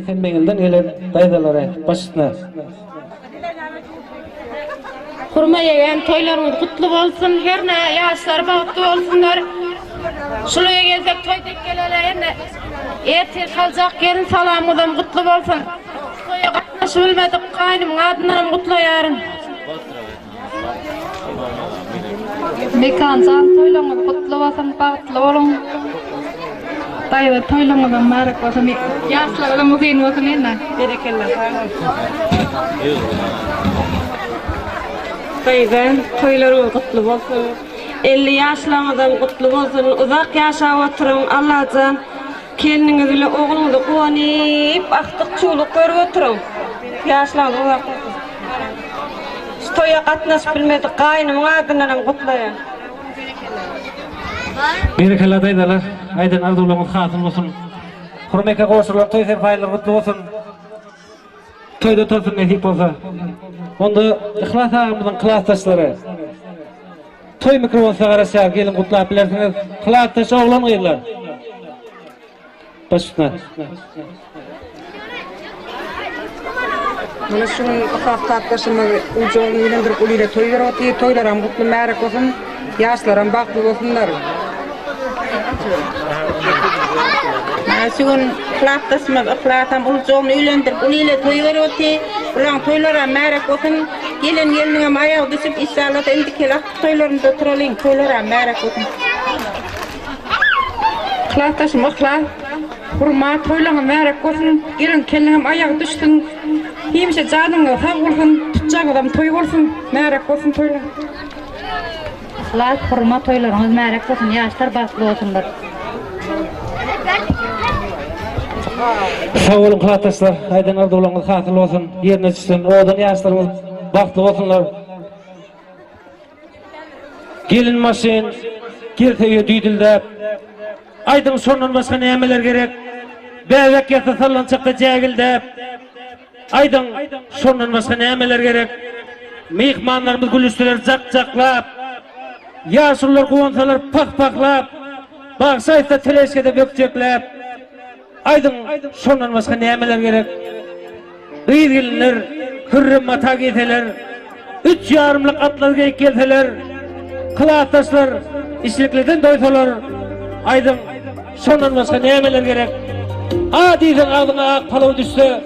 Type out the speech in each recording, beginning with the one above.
Meňilden gelen daýzalary baş üstüne. Hurma ýegen toýlaryňyz gutly bolsun, herne ýaşlar bagtly bolsunlar. Şul öýe gelsek toý dek geleli erne ertir saljak gelin salamyňyzam gutly bolsun. Toýa gatnaşyp bilmedik gaýnymyň adyndanam gutlaýaryn. Mekanjan toýlaryňyz gutly bolsun bagtly boluň. Daýza toýlaryňyzam mübärek bolsun. Ýaşlaryňyzam uzyn bolsun ene. Berekella sag bol. Daýza toýlaryňyz gutly bolsun. 50 ýaşlaryňyzam gutly bolsun. Uzak ýaşap oturyň Allajan Gelniňiz bile ogluňyzy guwanyp, agtyk çuwluk görüp oturyň. Ýaşlaryňyz uzak bolsun. Şu toýa gatnaşyp bilmedik gaýnymyň adyndanam gutlaýan. Berekella daýzalar, aýdan arzuwlaryňyz hasyl bolsun. Hurma eke gowşurylan toý serpaýlary gutly bolsun. Toýda tolsun nesip bolsa. Onda Yhlas agamyzyň klasdaşlary. Toý mikrofon size garaşýar, geliň gutlap bilersiňiz. Klasdaş oglan gyzlar. Baş üstüne. Mana şu gün Yhlas klasdaşymyz Ujagyny öýlendirip uly ile toý berip otyr. Toýlaram gutly märek bolsun. Ýaşlaram bagtly bolsunlar. Mana şu gün klasdaşymyz Yhlasam Ulujagyny öýlendirip uly ile toý berip otyr. Bulaň toýlaram märek bolsun. Gelen gelniňem aýagy düşüp inşallah indiki ýyl agtyk toýlarynda oturalyň. Toýlaram märek bolsun. Klasdaşym Yhlas, Hurma, toýlaryňyz märek bolsun. Gelen gelniňem aýagy düşsün. Hemişe janyňyz sag bolsun. Tutjagyňyzam toý bolsun. Märek bolsun toýlar. Yhlas hurma toýlaryňyz märek bolsun ýaşlar bagtly bolsunlar. Sag boluň klasdaşlar, aýdan arzuwlaryňyz hasyl bolsun, ýerine düşsün, owadan ýaşlarymyz bagtly bolsunlar. Gelin maşyn gelse öýe düýdüldäp, aýdyň şondan başga nämeler gerek? Bäbek ýatsa sallançakda jägildäp, Aýdyň, şondan başga nämeler gerek? Myhmanlarymyz gülüşseler jak-jaklap, Ýaşulular guwansalar pah-pahlap, Bagşy aýtsa teležkede bökjekläp, Aýdyň, şondan başga nämeler gerek? Gyz-gelinler hürrem mata geýseler, Üç ýarymlyk atlaz geýip gelseler, Klasdaşlar içliklerden doýsalar, Aýdyň, şondan başga nämeler gerek? A diýseň agzyňa ak palaw düşse,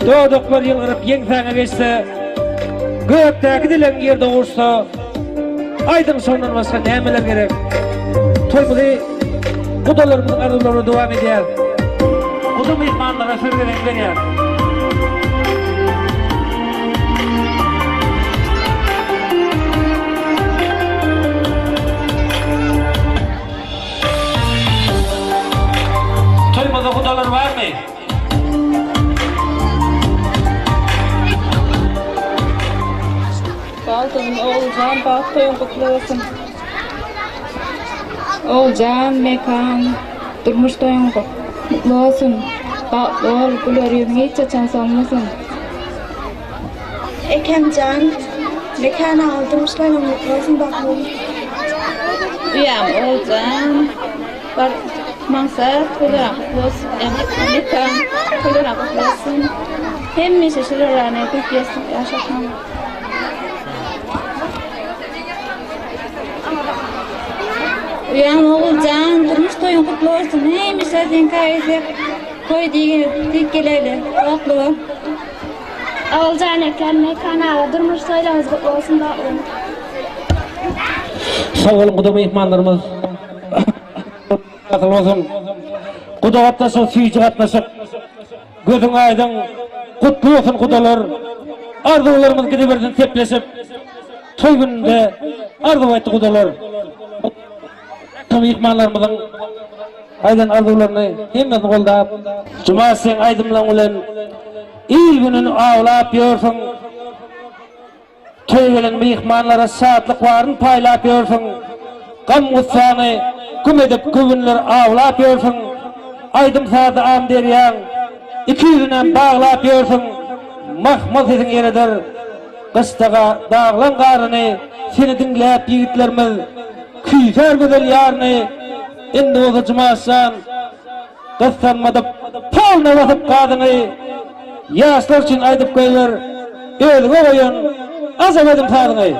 Dodaklar ýylgyryp ýeňsäňe geçse, Gökdäki dilegiň ýerde gowuşsa, Aýdyň, şondan başga nämeler gerek? Toýumyzy gudalarymyzyň arzuwlaryna dowam edýäris. Guda myhmanlara söz gezegini berýäris. Toýumyzda gudalar barmy? Baldygym Oguljan bagt toýuň gutly bolsun. Oguljan Mekan durmuş toýuň gutly bolsun. Bagtly bol, güler ýüzüň hiç haçan solmasyn. Ekemjan Mekan aga durmuş toýuň gutly bolsun bagtly bol. Uýam Oguljan bar maksat toýlaryň gutly bolsun. Mekan toýlaryň gutly bolsun. Hemişe şular ýaly gülüp ýaşasyn. Uýam Oguljan, durmuş toýuň gutly bolsun. Hemişe seňkä eýsek toý diýip geläýli. Bagtly bol. Oguljan eken, Mekan aga durmuş toýlaryňyz gutly bolsun, bagtly boluň. Sag boluň guda myhmanlarymyz. Hasyl bolsun. Guda gatnaşyk süýji gatnaşyk. Gözüň aýdyň, gutly bolsun gudalar. Arzuwlarymyz gidibersin sepleşip. Toý gününde arzuw aýtdy gudalar. Myhmanlarymyzyň aýdan arzuwlaryny hemmesini goldap. Juma seň aýdymlaň bilen il gününi awlap ýörsüň. Toýa gelen myhmanlara şatlyk baryn paýlap ýörsüň, Gam-gussany güm edip göwünleri awlap ýörsüň, Aýdym-sazy Amyderýaň 200-ünem baglap ýörsüň, Mahmal sesiň ýeredir gyşda daglaň garyny, Seni diňläp ýigitlerimiz küýsär gözel ýaryny, Indi bolsa Jumaş jan gyssanmadyk. Polna basyp gazyňy, Ýaşlar üçin aýdyp goýber, Özüňe goýan ajap aýdym sazyňy.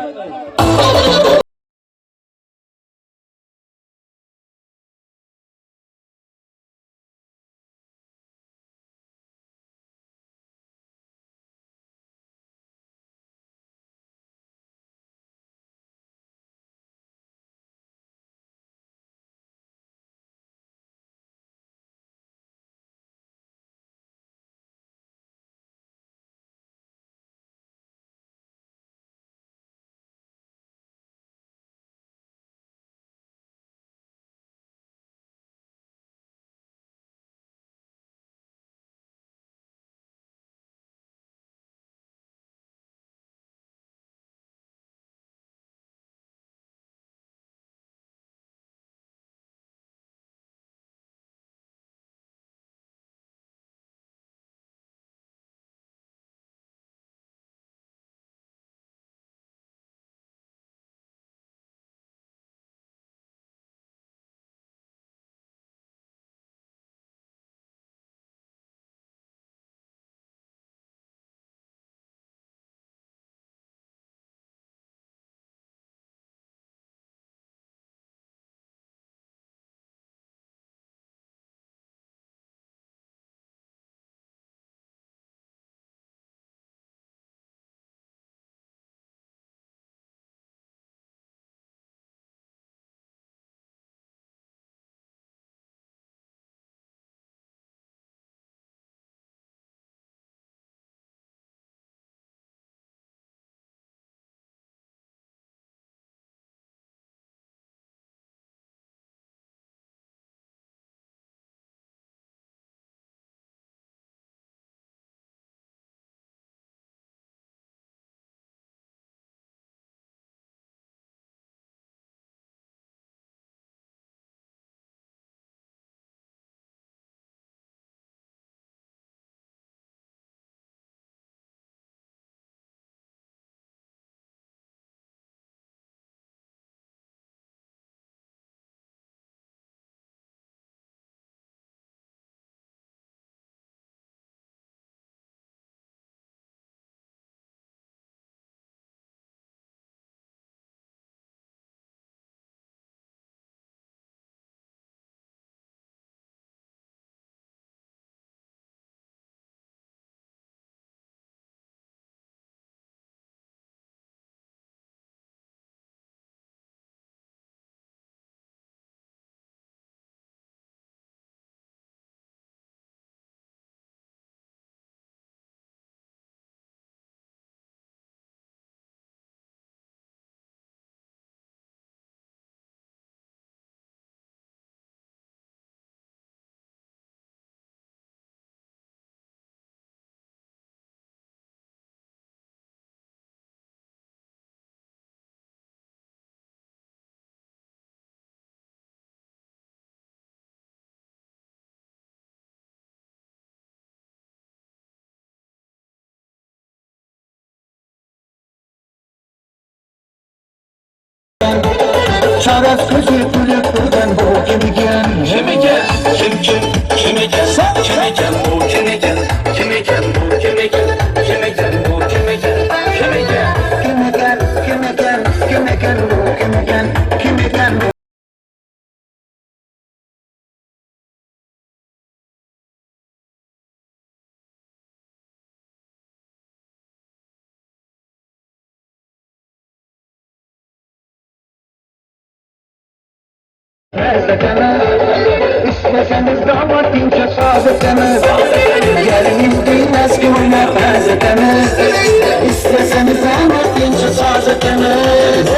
Çaras közi gülüp durgan bu kim eken? Kim eken? Kim kim? Kim eken? Kim eken bu kim eken? Kim eken bu kim eken? Kim eken bu kim eken? Kim eken? Kim eken? Kim eken? Kim eken bu kim eken? Kim eken bu? Isteseniz damat ince sazı temiz. Geliniz bilmez ki oynar taze temiz. İsteseniz damat ince sazı temiz.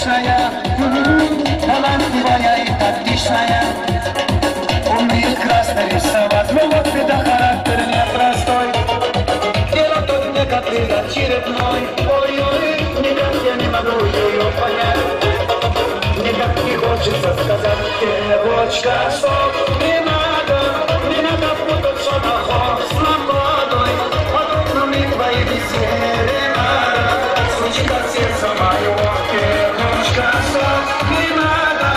отличная, талантливая и тактичная. Умеет красно рисовать, но вот беда, характер непростой. Дело тут не каприз очередной, ой-ой, никак я не могу ее понять. Никак не хочется сказать, девочка, стоп, не надо, не надо путать шатахов с ламбадой. Подобными твоими серенада, стучит от сердца мое, девочка, стоп, не надо,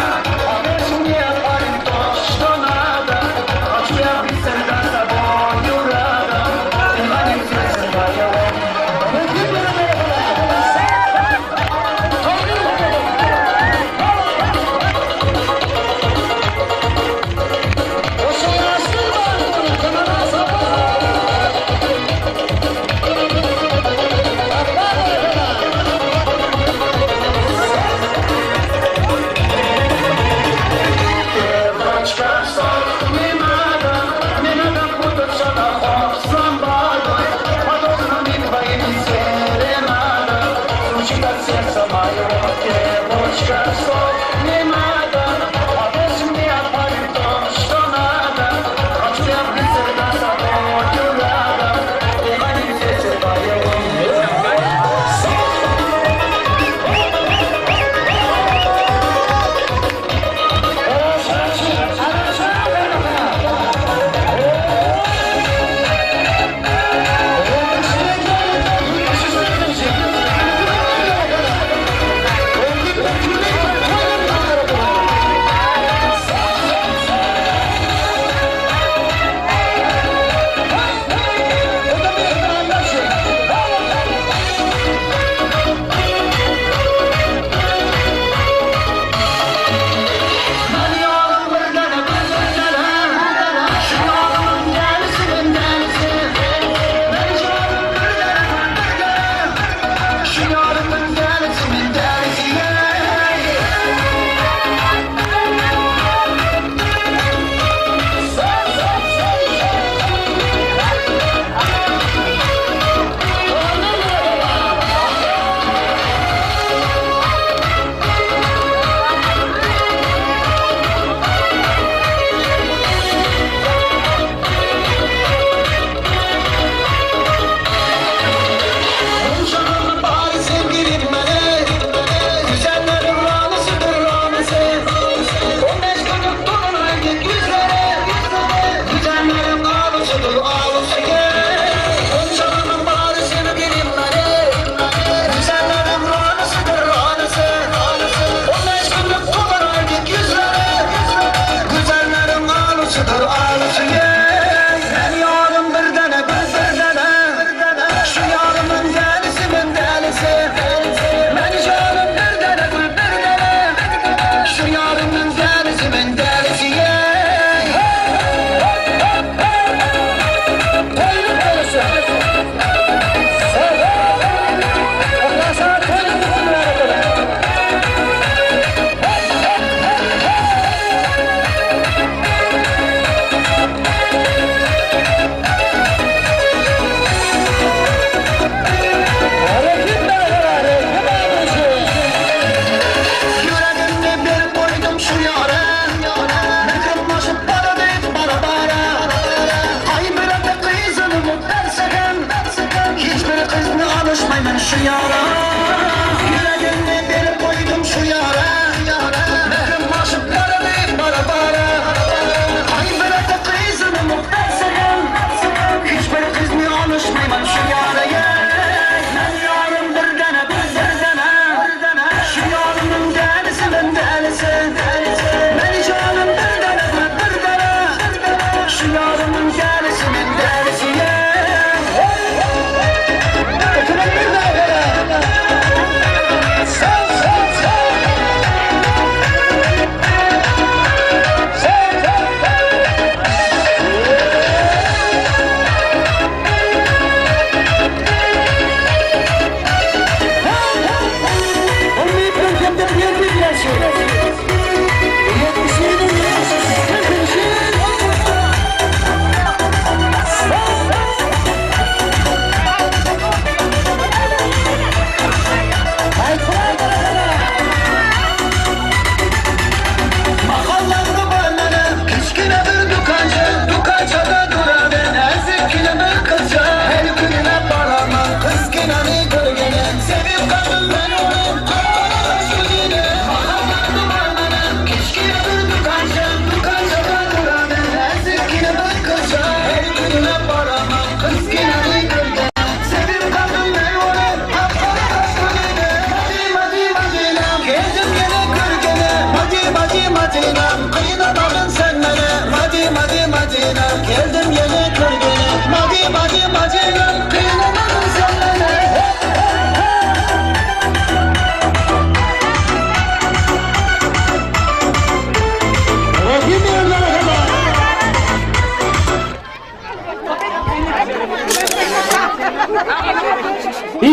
а ведь мне парень то, что надо. Хочу я быть всегда с тобою рада, ты моим сердцем моего. Девочка, стоп, не надо, не надо путать шатахов с ламбадой. Подобными твоими серенада, звучит от сердца моего. Девочка, стоп, не надо, а ведь мне парень то, что надо. Хочу я быть всегда с тобою рада, ты моим сердцем моего.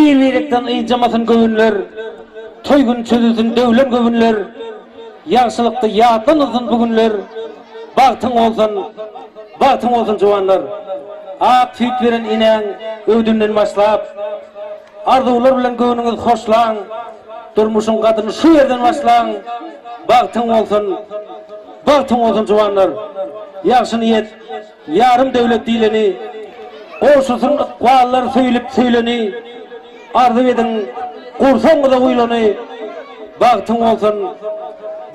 Bir-birekden ynjamasyn göwünler, Toý güni çözülsin döwlen göwünler, Ýagşylykda ýatlanylsyn bu günler, Bagtyň bolsun, bagtyň bolsun juwanlar! Ak süýt beren enäň öwdünden başlap, Arzuwlar bilen göwnüňiz hoşlaň, Durmuşyň gadryny şu ýerden başlaň, Bagtyň bolsun, bagtyň bolsun juwanlar! Ýagşy niýet, ýarym döwlet diýleni, Gowşusyn ykballar söýlüp söýleni, Arzuw ediň gursagyňyza guýlany, Bagtyň bolsun,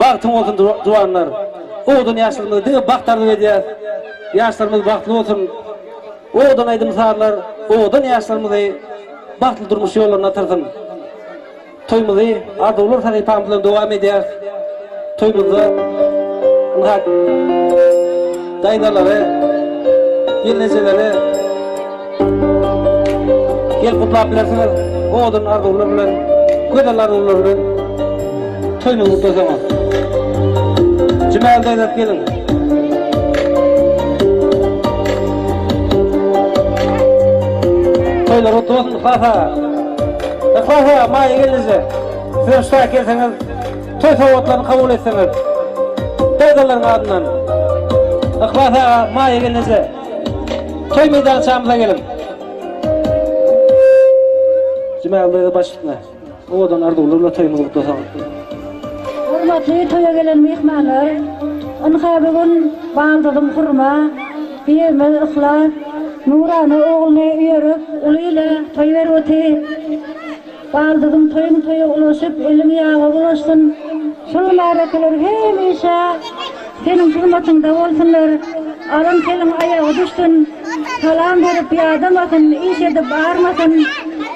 bagtyň bolsun juwanlar! Owadan ýaşlarymyza diňe bagt arzuw edýäs. Ýaşlarymyz bagtly bolsun! Owadan aýdym-sazlar owadan ýaşlarymyzy bagtly durmuş ýollaryna atyrsyn! Toýumyzy arzuwlar sahypamyz bilen dowam edýäris. Toýumyzda ynha daýzalary, gelnejeleri gelip gutlap bilersiňiz. Owadan arzuwlar bilen, gözel arzuwlar bilen toýumyzy gutlasaňyz. Jümäli daýza geliň. Toýlar gutly bolsun, Yhlas aga. Yhlas aga, Maýa gelneje, sizem şu taýa gelseňiz, toý sowgatlaryny kabul etseňiz. Daýzalaryň adyndan. Yhlas aga, Maýa gelneje, toý meýdançamyza geliň. Jümäli daýza baş üstüne. Owadan arzuwlar bilen toýumyzy gutlasaňyz. Hormatly toýa gelen myhmanlar, ynha bu gün baldyzym Hurma, giýewimiz Yhlas, nurana ogluny öýerip, uly ile toý berip otyr. Baldyzym toýuň toýa ulaşyp, eliň ýaga bulaşsyn. Şul märekeler hemişe seniň hyzmatyňda bolsunlar. Alyn keliň aýagy düşsün. Salam berip ýadamasyn, iş edip armasyn.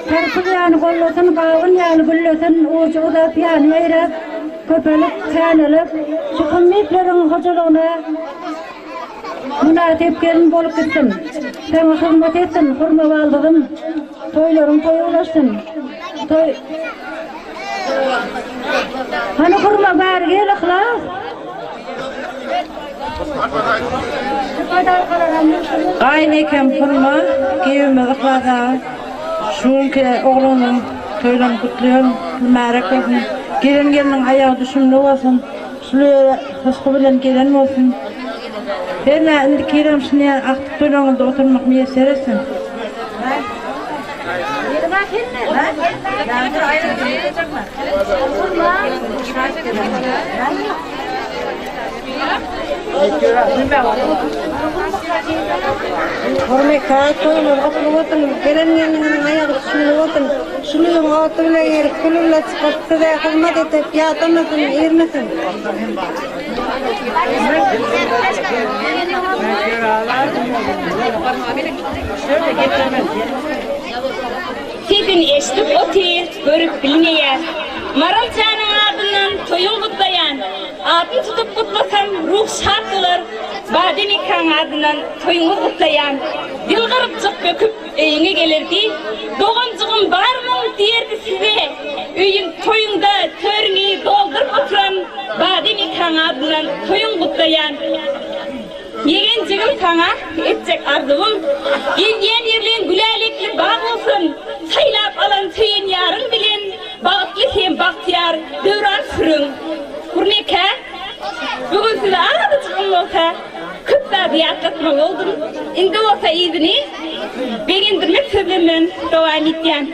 Garpyz ýany gollasyn, gawun ýaly güllesin, ujy uzap, ýany ýaýrap, köpelip, känelip, şu hümmitleriň hojalygyna mynasyp gelin bolup gitsin. Saňa hyzmat etsin, hurma baldyzym. Toýlaryň toýa ulaşsyn. Toý Hany hurma bäri gel yhlas. Gaýyn ekem Hurma, giýewimiz Yhlas aga. Şu günki oglunyň toýlaryny gutlaýaryn. Mübärek bolsun. Gelen gelniň aýagy düşümli bolsun. Şul ýere rysgy bilen gelen bolsun. Hernä indiki ýylam şuny ýaly agtyk toýlaryňyzda oturmak miýesser etsin. Hurmeka, toýuňyz gutly bolsun, gelen gelniňiziň aýagy düşümli bolsun. Şunuň oty bile girip, küli bile çykyp, size hyzmat edip, ýadamasyn, irmesin. Sesini eşidip otyr, görüp bilmeýär. Maral janyň adyndan toýuň gutlaýan. Adyny tutup gutlasam ruh şat bolar. Badem ekaň adyndan toýuňy gutlaýan. Ýylgyrypjyk böküp öýüňe gelerdi. Doganjygym barmyň diýerdi size. Öýüň toýuňda törüňi dolduryp oturan Badem ekaň adyndan toýuň gutlaýan. Ýegenjigim saňa etjek arzuwym, Gezýän ýerleň gülälekli bag bolsun, Saýlap alan söýen ýaryň bilen Bagtly hem bagtyýar döwran sürüň. Gurnekä, bu gün size azajygam bolsa köp zady ýatlatmaly boldum. Indi bolsa yzyny begendirmek sözlemden dowam etýän.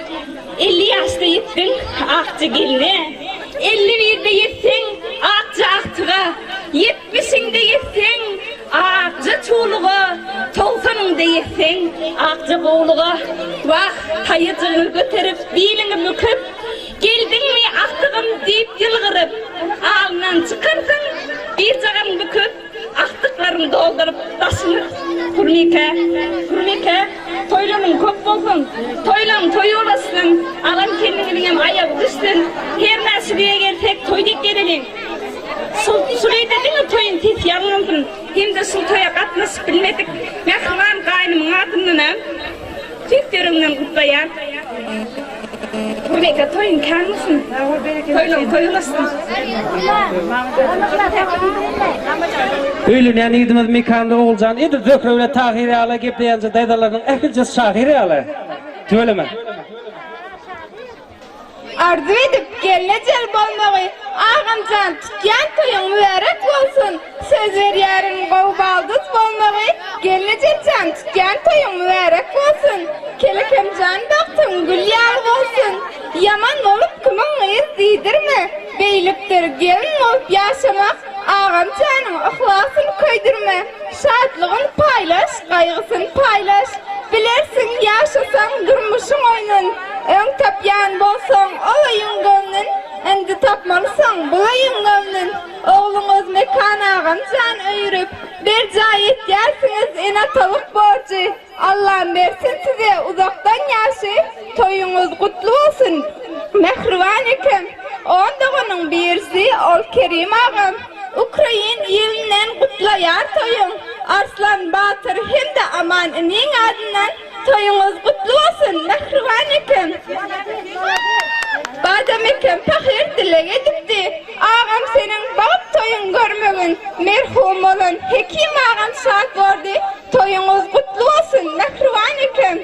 50 ýaşda ýetdiň akja gelne, 51-de ýetseň akja agtyga, Ýetmişiňde ýetseň, akja çowluga, Togsanyňda ýetseň, akja gowluga. Wah, taýajygyňy göterip, biliňi büküp, Geldiňmi, agtygym diýip ýylgyryp, Alyndan çykarsyň, birjagam büküp, Agtyklaryň dolduryp daşyňy. Hürmeke, Hürmeke, toýlaryň köp bolsun, Toýlaň toýa ulaşsyn, Alan kelliňiziňem aýagy düşsün. Hernä şulyýa gelsek, toý dek geleliň. Şul şul öýde diňe toýuň sesi ýaňlansyn hem-de şul toýa gatnaşyp bilmedik mähriban gaýnymyň adyndanam tüýs ýüregimden gutlaýan. Hurmeke toýuň kän bolsun. Toýlaň toý ulaşsyn. Öýlenýän ýigidimiz Mekanly Oguljan edil Zöhre bilen Tahyr ýaly gepleýänje daýzalarynyň ählijesi şahyr ýaly. Tüweleme. Arzuw edip gelnejel bolmagy Agamjan tutýan toýuň mübärek bolsun Söz berýärin gowy baldyz bolmagy Gelnejejan tutýan toýuň mübärek bolsun Kelekemjan bagtyň gül ýaly bolsun Ýaman bolup kimiň gyz diýdirme Beýlipdir gelin bolup ýaşamak Agamjanyň yhlasyn köýdürme Şatlygyn paýlaş gaýgysyn paýlaş Bilersiň ýaşasaň durmuşyň oýnun Öň tapýan bolsaň ol öýüň göwnün Indi tapmalysyň bul öýüň göwnün Ogluňyz Mekan agam jan öýerip, Berjaý etýärsiňiz ene-atalyk borjy. Allam bersin size uzakdan ýaşy, Toýuňyz gutly bolsun, mähriban ekem. On doganyň birisi ol Kerim agam, Ukrain ilinden gutlaýar toýuň. Arslan batyr hem-de Aman iniň adyndan Toýuňyz gutly bolsun, mähriban ekem! Badam ekem pahyr dileg edipdi, Agam seniň bagt toýuň görmegin, Merhum bolan Hekim agam şat bordy, Toýuňyz gutly bolsun, mähriban ekem!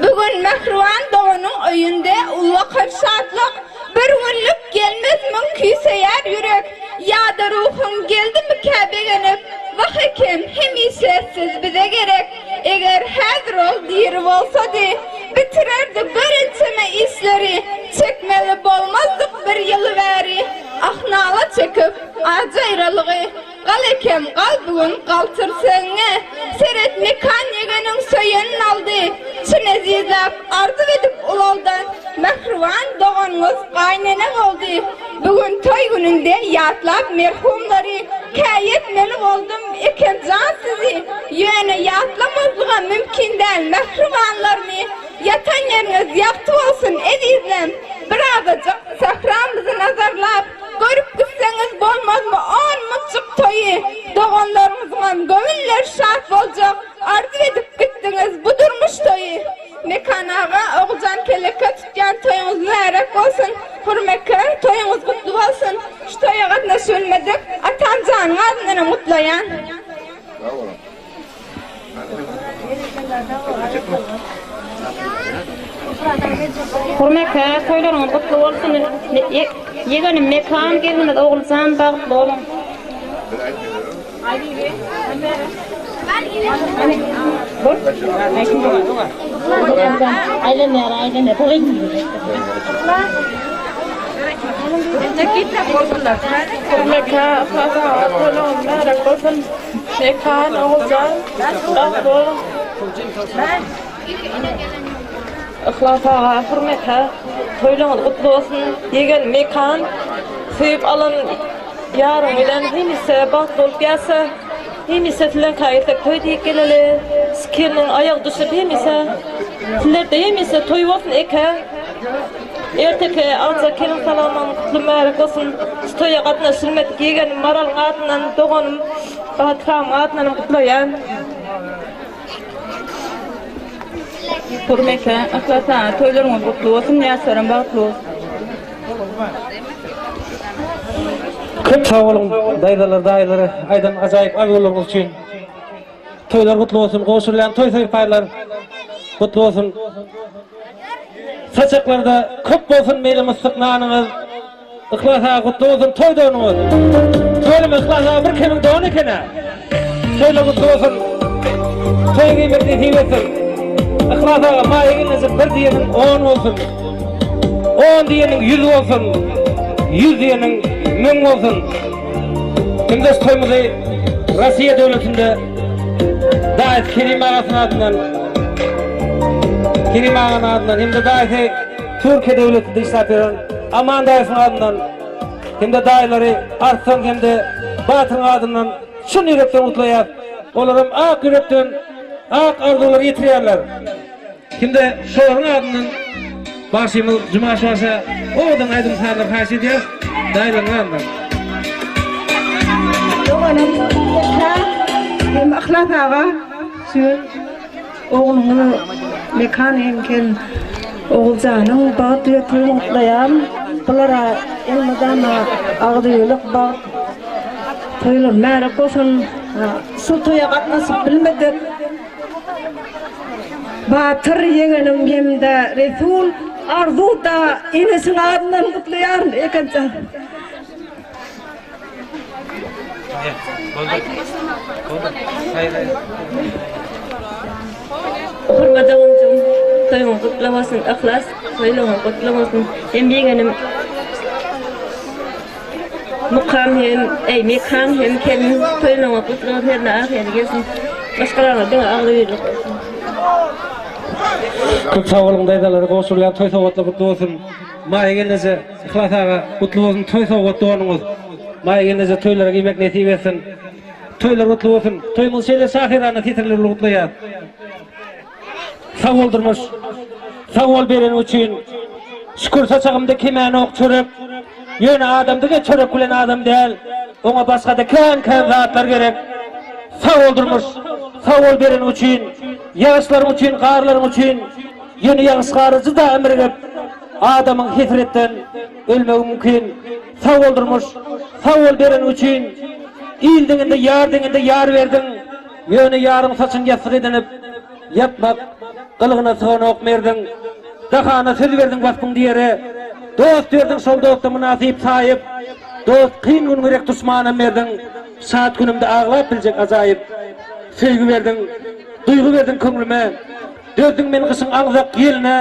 Bu gün mähriban doganyň öýünde ullakan şatlyk, Bir günlük gelmezmiň küýseýär ýürek, Ýa-da ruhuň geldimikä begenip, Wah ekem, hemişe siz bize gerek, Eger häzir ol diri bolsady, Bitirerdi bir ençeme işleri, Çekmeli bolmazdyk bir ýyly bäri, Ah-nala çekip, ajy aýralygy. Gal ekem, gal bu gün galtyr söňňe, Seret Mekan ýegeniň söýenin aldy, Çyn ezizläp, arzuw edip ulaldan, Mähriban doganyňyz gaýynene boldy. Bu gün toý gününde ýatlap merhumlary, Käýetmeli boldum Ekemjan sizi, Ýöne ýatlamazlygam mümkin däl mähribanlarymy. Ýatan ýeriňiz ýagty bolsun ezizlem, Birazajyk sähramyzy nazarlap, Görüp gitseňiz bolmazmy on mutjyk toýy, Doganlaryňyzyňam göwünleri şat boljak, Arzuw edip gitdiňiz bu durmuş toýy. Mekan aga, Oguljan Keleke tutýan toýuňyz mübärek bolsun! Hurmeke, toýuňyz gutly bolsun! Şu toýa gatnaşybilmedik Atamjanyň adyndanam gutlaýan. Hurmeke, toýlaryňyz gutly bolsun! Ýegenim Mekan, gelnimiz Oguljan bagtly boluň! Yhlas aga Hurmete toýlaryňyz gutly bolsun ýegen Mekan söýüp alan Ýaryň bilen hemişe bagtly bolup ýaşa. Hemişe sizleňkä gelsek toý diýip geleli. Şikeriniň aýagy düşüp hemişe sizlerde hemişe toý bolsun eke. Erteki agja gelin salamyň gutly mübärek bolsun. Şu toýa gatnaşylmadyk ýegenim Maralyň adyndan doganym Batyragyň adyndanam gutlaýan. Hurm eke, Yhlas aga toýlaryňyz gutly bolsun, ýaşlaram bagtly bolsun. Köp sag boluň daýzalar daýylar aýdan ajaýyp arzuwlaryňyz üçin. Toýlar gutly bolsun, gowşurylýan toý serpaýlar gutly bolsun. Saçaklarda köp bolsun mele myssyk nanyňyz. Yhlas aga gutly bolsun toý donuňyz. Tüweleme Yhlas aga bir kemiň dony eken-ä. Toýlar gutly bolsun. Toý geýmek nesip etsin. Yhlas aga Maýa gelneje bir diýeniň on bolsun. On diýeniň ýüz bolsun. Ýüz diýeniň müň bolsun. Hem-de şu toýumyzy Russiýa döwletinde daýysy Kerim agasynyň adyndan Kerim aganyň adyndan hem-de daýysy Türkiýe döwletinde işläp ýören Aman daýysynyň adyndan hem-de daýylary Arslan hem-de Batyryň adyndan çyn ýürekden gutlaýas. Olaram ak ýürekden ak arzuwlary ýetirýärler. Hem-de şolaryň adyndan bagşymyz Juma Şaşa owadan aýdym-sazlar haýyş edýäris. Daýylaryň adyndan. Doganym Mekan hem Yhlas aga şu Ogluňyz Mekan hem kel Oguljanyň bagt we toýuny gutlaýan. Bulara elmydama agzybirlik bagt toýlary märek bolsun. Şu toýa gatnaşyp bilmedik Batyr ýegenim hem-de Resul. Arzuw da enesiniň adyndan gutlaýaryn Ekenjan. Hurma doganjygym toýuň gutly bolsun Yhlas toýlaryň gutly bolsun hem ýegenim Mukam hem eý Mekan hem gelin toýlaryň gutly bolsun herne ahyrly gelsin maşgalaňyz diňe agzybirlik bolsun. Köp sag boluň daýzalar goşulýan toý sowgatlar gutly bolsun Maýa gelneje Yhlas aga gutly bolsun toý sowgat donuňyz Maýa gelneje toýlara giymek nesip etsin Toýlar gutly bolsun Toýumyzy şeýle şahyrana setirler bilen gutlaýas Sag bol durmuş Sag bol bereniň üçin Şükür saçagymda kemänok çörek Ýöne adam diňe çörek bilen adam däl Oňa başgada kän kän zatlar gerek Sag bol durmuş Sag bol bereniň üçin Ýagyşlaryň üçin garlaryň üçin Ýöne ýagyş gary juda ymrigip Adamyň hesretden ölmegi mümkin. Sag bol durmuş, sag bol bereniň üçin. Il deňinde, ýar deňinde ýar berdiň. Ýöne ýaryň saçyn ýassyk edinip, ýatmak gylygyna syganok merdiň. Dahana söz berdiň waspyň diýere. Dost berdiň şol dosta mynasyp saýyp. Dost kyn gün gerek duşmanam berdiň. Şat günümde aglap biljek ajaýyp. Söýgi berdiň, duýgy berdiň köňlüme. Dözdüň men gyşyň aňzak ýeline,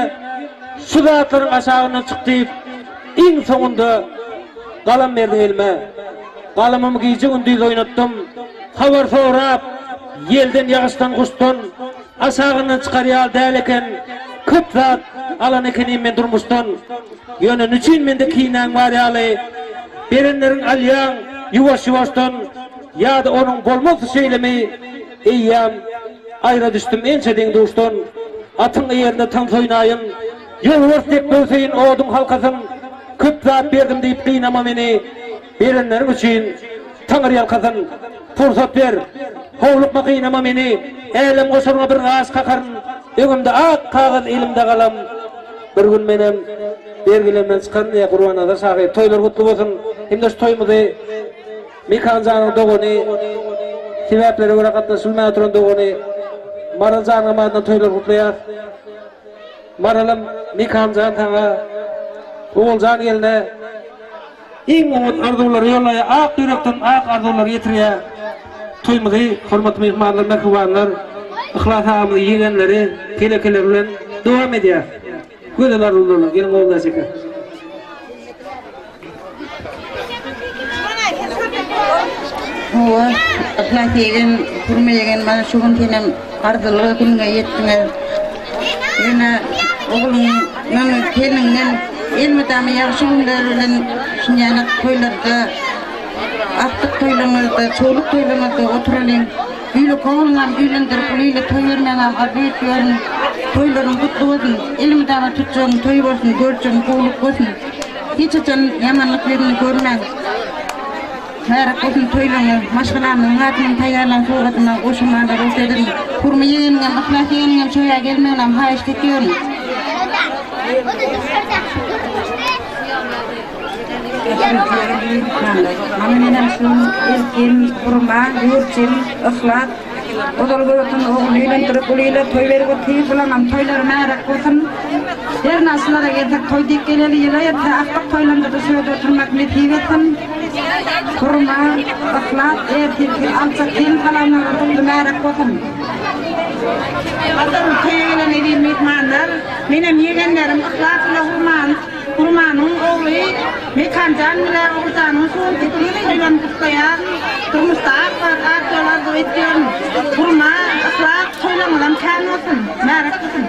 Şu zatlaryň aşagyndan çyk diýip, iň soňunda galam berdiň elime. Galamymy gije-gündiz oýnatdym. Habar sorap, ýelden, ýagyşdan, guşdan aşagyndan çykar ýaly däl eken. Köp zat alan ekenim men durmuşdan. Ýöne nüçin mende kinäň bar ýaly, Berenleriň alýaň ýuwaş-ýuwaşdan, Ýa-da onuň bolmasy şeýlemi, Eýýäm aýra düşdüm ençe deň-duşdan, Atyň eýerinde tans oýnaýyn, Ýolbars dek böwseýin oduň halkasyn, Köp zat berdim diýip gynama meni, Berenleriň üçin Taňry ýalkasyn. Pursat ber, howlukma gynama meni, Älemgoşaryňa bir gaş kakaryn, Öňümde ak kagyz, elimde galam, Bir gün menem bergilerimden çykaryn diýýär Gurbannazar şahyr. Toýlar gutly bolsun hem-de şu toýumyzy Mekan janyň dogany, sebäplere görä gatnaşyp bilmän oturan dogany Maral janyň adyndan toýlary gutlaýas. Maralym, Mekan jan saňa, Oguljan gelne iň oňat arzuwlary ýollaýar, ak ýürekden ak arzuwlary ýetirýär. Toýumyzy hormatly myhmanlar, mähribanlar, Yhlas agamyzyň ýegenleri, telekeleri bilen dowam edýär. Gözel arzuwlarlar, geliň Ogultäç eke. Hawa, Yhlas ýegen, Hurma ýegen mana şu gün senem arzyly günüňe ýetdiňiz. Ýöne ogluňdan, gelniňden elmydama ýagşy günler bilen şunýaly toýlarda, agtyk toýlaryňyzda, çowluk toýlaryňyzda oturalyň. Üýlek ogluňam öýlendirip uly ile toý bermegiňem arzuw etýärin. Toýlaryň gutly bolsun, elmydama tutjagyň toý bolsun, görjegiň gowluk bolsun. Hiç haçan ýamanlyk ýüzüni görmäň. Mübärek bolsun toýlaryňyz. Maşgalamyzyň adyndan taýýarlan sowgadyma goşulmaga rugsat ediň. Hurma ýegeniňem, Yhlas ýegeniňem şoýa gelmeginem haýyşt etýärin. Mana menem şu Erkin, Hurma, Gürçin, Yhlas, ozal göretin ogluny öýlendirip uly ile toý berip otyr. Bulaňam toýlary märek bolsun. Her naşylara gelsek toý diýip geleli ýyla ýetse akdyk toýlamda-da şu ýerde oturmak nesip etsin. Hurma, Yhlas, ertirki aljak gelin salamlaryňyz gutly märek bolsun. Gadyrly toýa gelen eziz myhmanlar, menem ýegenlerim Yhlas ile Hurmany Gurmanyň ogly Mekanjan bile Oguljanyň şu günki durmuş toýlaryny gutlaýaryn. Durmuşda ak bagt, ak ýol arzuw etýärin. Gurma, Yhlas, toýlaryňyzam kän bolsun, märäk bolsun.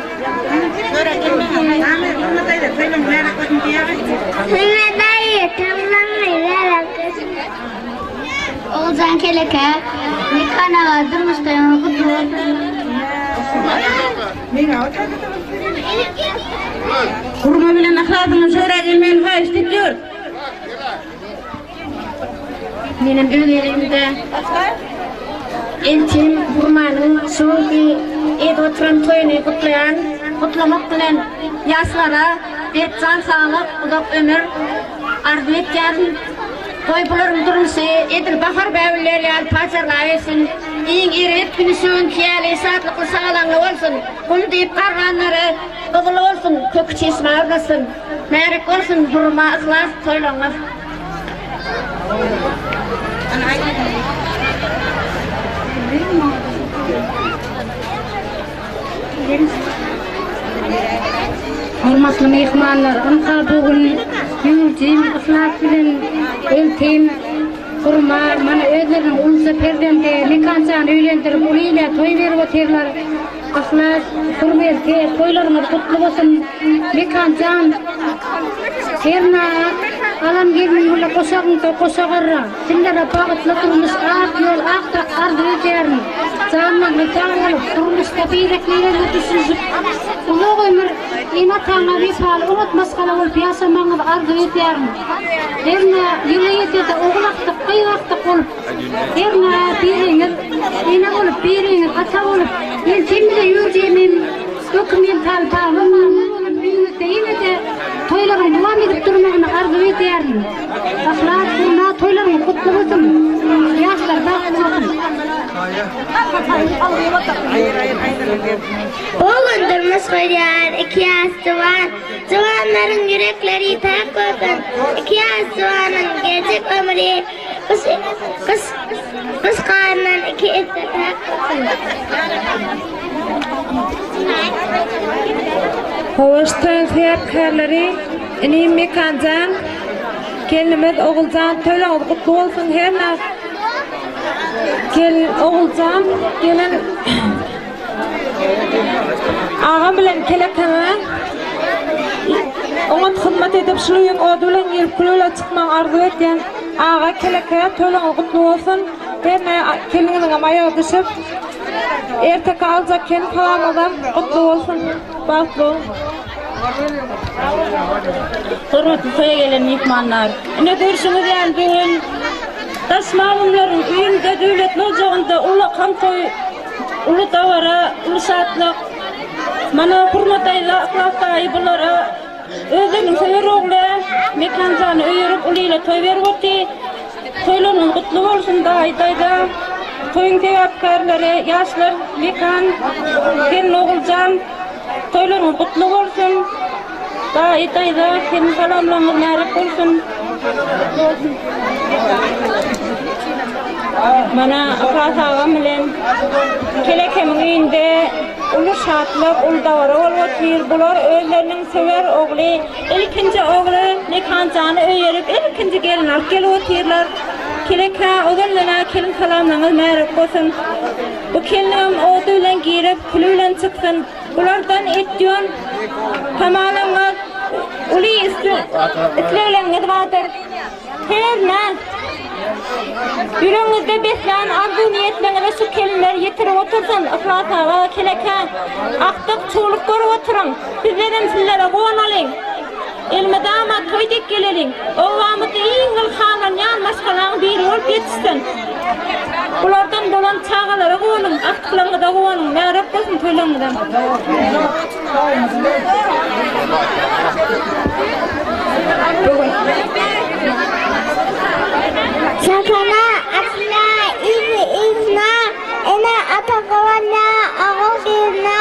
Hany, Hurma daýza, toýlaryň märäk bolsun diýäý. Hurma daýy, toýlaryň märäk bolsun. Oguljan keleke, Mekan aga, durmuş toýuňyz gutly bolsun. Hurma bilen yhlasyňy şöhra gelmegini haýyşt edýäris. Menem öz gezegimde eltim Hurmanyň şu günki edip oturan toýuny gutlaýan. Gutlamak bilen ýaşlara berk jan saglyk, uzak ömür arzuw etýärin. Goý bularyň durmuşy edil bahar bägülleri ýaly pajarlabersin. Iň erbet güni şu günki ýaly şatlykly şagalaňly bolsun. Gum diýip garranlary gyzyl bolsun. Köki çeşme arnasyn. Märek bolsun Hurma Yhlas toýlaryňyz. Hormatly myhmanlar, ynha bu gün ýurdum yhlas bilen eltim Hurma mana özleriniň uluja perzendi Mekanjany öýlendirip uly ile toý berip otyrlar. Yhlas, Hurmelti, toýlaryňyz gutly bolsun! Mekanjan, hernä alan gelniň bile goşagyňda goşa garra. Sizlere bagtly durmuş, ak ýol, ak bagt arzuw edýärin. Janlaryňyz sag bolup, durmuşda birek-biregiňize düşünişip, uzak ömür, ene-ataňa wepaly oňat maşgala bolup ýaşamagyňyzy arzuw edýärin. Hernä ýyly ýetse-de ogul akdyk, gyz akdyk bolup, Hernä biriňiz ene bolup, biriňiz ata bolup, eltim bile ýürdemim, dökümim talpagym bolup öýüňizde ýene-de toýlaryň dowam edip durmagyny arzuw edýärin. Yhlas, Hurma toýlaryňyz gutly bolsun! Ýaşlar bagtly bolsun! Bu gün durmuş gurýar iki ýaş juwan, Juwanlaryň ýürekleri päk bolsun! Iki ýaş juwanyň geljek ömri Gyş gyş gyş garyndan iki esse päk bolsun. Hoş toýuň sebäpkärleri inim Mekanjan, gelnimiz Oguljan toýlaryňyz gutly bolsun hernä gelin Oguljan gelen Agam bilen Kelekeme oňat hyzmat edip şul öýüň ody bilen girip küli bilen çykmagy arzuw etýän. Aga Keleke toýlaryňyz gutly bolsun. Herne keliniňiziňem aýagy düşüp erteki aljak gelin salamyňyzam gutly bolsun. Bagtly boluň. Hormatly toýa gelen myhmanlar! Ine görşüňiz ýaly bu gün daş mamamlaryň öýünde döwletli ojagynda ullakan toý Uly dabara, uly şatlyk. Mana Hurma daýza, Yhlas daýy bulara özleriniň söwer ogly Mekanjany öýerip uly ile toý berip otyr. Toýlaryňyz gutly bolsun daýy, daýza. Toýuň sebäpkärleri ýaşlar Mekan, gelin Oguljan. Toýlaryňyz gutly bolsun. Daýy, daýza, seniň salamlaryňyz märek bolsun. Mana Yhlas agam bilen Kelekemiň öýünde uly şatlyk, uly dabara bolup otyr. Bular özleriniň söwer ogly, ilkinji ogly Mekanjany öýerip, ilkinji gelin alyp gelip otyrlar. Kelekä ozaldan-a kelin salamlaryňyz märek bolsun. Bu kelinem ody bilen girip, küli bilen çyksyn. Bulardan etýän tamalaňyz, uly islegleriňiz bardyr. Hernä ýüregiňizde beslän arzuw-niýetleriňize şu kelinler ýetirip otursyn. Yhlas aga, Keleke, agtyk, çowluk görüp oturyň. Bizlerem sizlere guwanalyň. Elmydama toý dek geleliň. Obamyzda iň bir halanýan maşgalaň biri bolup ýetişsin. Bulardan bolan çagalara guwanyň, agtyklaryňyza guwanyň. Mährek bolsun toýlaryňyzam. Çakana, asyla, yzy yzyna, ene ata guwanýa, ogul gyzyna.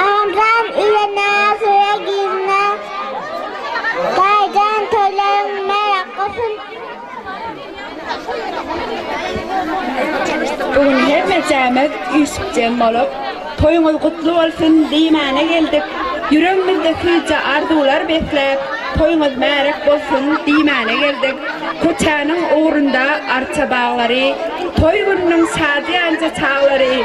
Agamjan üýrene, söýe girine, Daýyjan toýlaryň märäk bolsun. Bu gün hemmejämiz üýşüp jem bolup, Toýuňyz gutly bolsun diýmäne geldik. Ýüregimizde süýji arzuwlar besläp, Toýuňyz märek bolsun diýmäne geldik. Köçäniň ugrunda arça baglary, Toý gününiň şadyýanja çaglary,